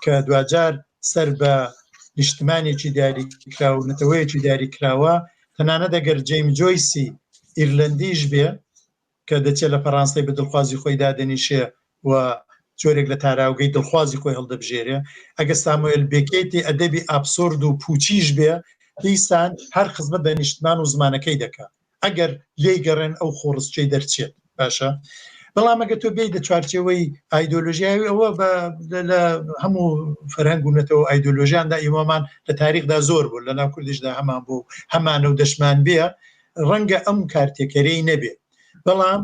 کە دواجار سەر بە نیشتمانێکی دیاریکرا و نەتەوەیەکی دیاریکراوە تەنانەت ئەگەر جەیم جۆیسی ئیرلەندیش بێ کە دەچێت لە فەرانسەی بە دڵخوازی خۆی دادەنیشێ و جۆرێک لە تاراوگەی دڵخوازی خۆی هەڵدەبژێرێ، ئەگەر سامۆێل بێکێتی ئەدەبی ئابسۆرد و پووچیش بێ، دیسان هەر خزمەت بە نیشتمان و زمانەکەی دەکا، ئەگەر لێی گەڕێن ئەو خۆڕسکیەی دەرچێت. باشە بەڵام ئەگەر تۆ بێی لە چوارچێوەی ئایدۆلۆژیاوی ئەوە بە لە هەموو فەرهەنگ و نەتەوە ئایدۆلۆژیاندا ئیمەمان لە تاریخدا زۆر بوو لە ناو کوردیشدا هەمان بوو هەمانە و دەشمان بێ ڕەنگە ئەم کارتێکەرەی نەبێ بەڵام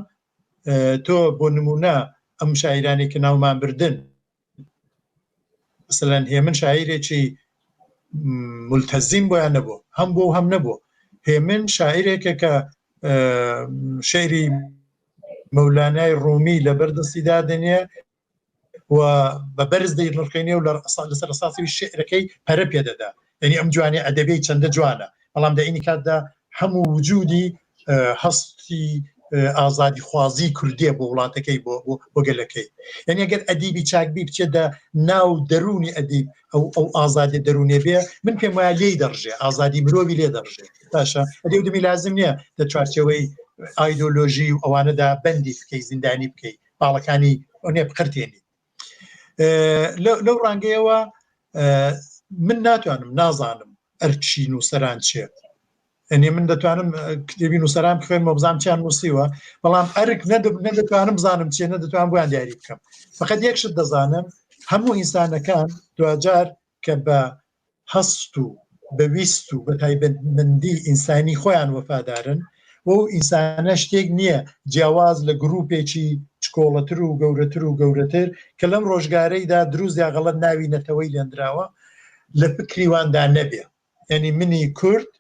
تۆ بۆ نمونە ئەم شاعیرانەی کە ناومان بردن مثلەن هێمن شاعیرێکی ملتەزیم بۆیان نەبوو هەم بۆ هەم نەبوو هێمن شاعیرێکە کە شعری مەولانای ڕوومی لەبەر دەستی دادنێ و بە بەرز دەینرخێنێ و لەسەر ئەساسی شعرەکەی پەرە پێ دەدا یعنی ئەم جوانی ئەدەبی چەندە جوانە بەڵام دە عینی کاتدا هەموو وجودی هەستی ئازادی خوازی کوردیە بۆ وڵاتەکەی بۆ بۆ گەلەکەی یعنی ئەگەر ئەدیبی چاکبی بچێت دە ناو دەرونی ئەدیب ئەو ئەو ئازادی دەرونێ بێ من پێم وایە لێی دەڕژێ ئازادی مرۆڤی لێ دەڕژێ باشە ئەدی و دەمی لازم نییە لە چوارچێوەی ئایدۆلۆژی و ئەوانەدا بەندی بکەی زیندانی بکەی باڵەکانی ئەونێ بقرتێنی لەو ڕانگەیەوە من ناتوانم نازانم ئەرچی نووسەران چێ ئەنی من دەتوانم کتێبی نووسەران بخوێنمەوە بزانم چیان نووسیوە بەڵام ئەرک نەدەتوانم بزانم چیە نەدەتوانم بۆیان دیاری بکەم فقط یەک شت دەزانم هەموو ئینسانەکان دواجار کە بە هەست و بە ویست و بە تایبەتمەندی ئینسانی خۆیان وەفادارن و ئەو ئینسانە شتێک نییە جیاواز لە گروپێکی چکۆڵەتر و گەورەتر و گەورەتر کە لەم ڕۆژگارەیدا دروست یا غەڵەت ناوی نەتەوەی لێندراوە لە فکری واندا نەبێ یعنی منی کورد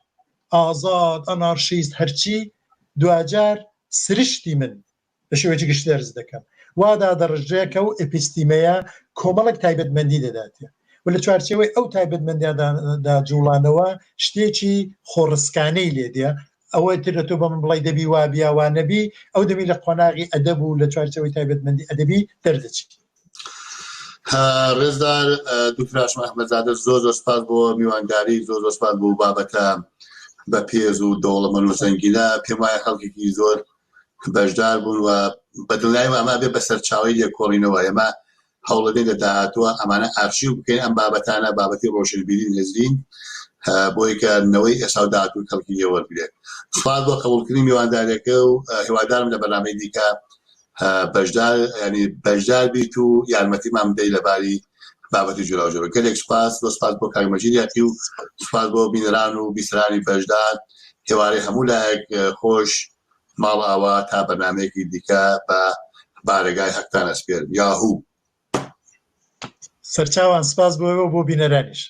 ئازاد ئەنارشیست هەرچی دواجار سرشتی من. بە شێوەیەکی گشتی ئەرز دەکەم وا دادەڕژرێ کە ئەو ئەپیستیمەیە کۆمەڵێک تایبەتمەندی دەداتێ و لە چوارچێوەی ئەو تایبەتمەندیاندا جوڵانەوە شتێکی خۆڕسکانەی لێ دێ ئەوە تر لە تۆ بە من بڵی دەبی وابیا وا نەبی ئەو دەمی لە قۆناغی ئەدەب و لە چوارچێوەی تایبەتمەندی ئەدەبی دەردەچی. ڕێزدار دکتۆر هاشم ئەحمەدزادە زۆر زۆر سپاس بۆ میوانداری زۆر زۆر سپاس بۆ بابەتە بە پێز و دەوڵەمەند و زەنگینە پێم وایە خەڵکێکی زۆر بەشدار بوون و بە دڵنیایەوە ئەمە بێ بە سەرچاوەی لێکۆڵینەوە ئێمە هەوڵەدەین لە داهاتووە ئەمانە ئارشیو بکەین ئەم بابەتانە بابەتی ڕۆشنبیری نزرین بۆی کە نەوەی ئێستا و داهاتوو کەڵکی لێ وەرگرێت سپاس بۆ قبوڵکردنی میوانداریەکە و هیوادارم لە بەرنامەی دیکە بەشدار ینی بەشدار بیت و یارمەتیمان بدەیت لەباری بابەتی جۆراوجۆر گەلێک سپاس بۆ سپاس بۆ کاک مەجید یاقی و سپاس بۆ بینەران و بیسەرانی بەشدار هێوارەی هەموو لایەک خۆش ماڵئاوا تا بەرنامەیەکی دیکە بە بارەگای هەقتان ئەسپێرم یاهوو. سەرچاوان سپاس بۆ ئێوە و بۆ بینەرانیش.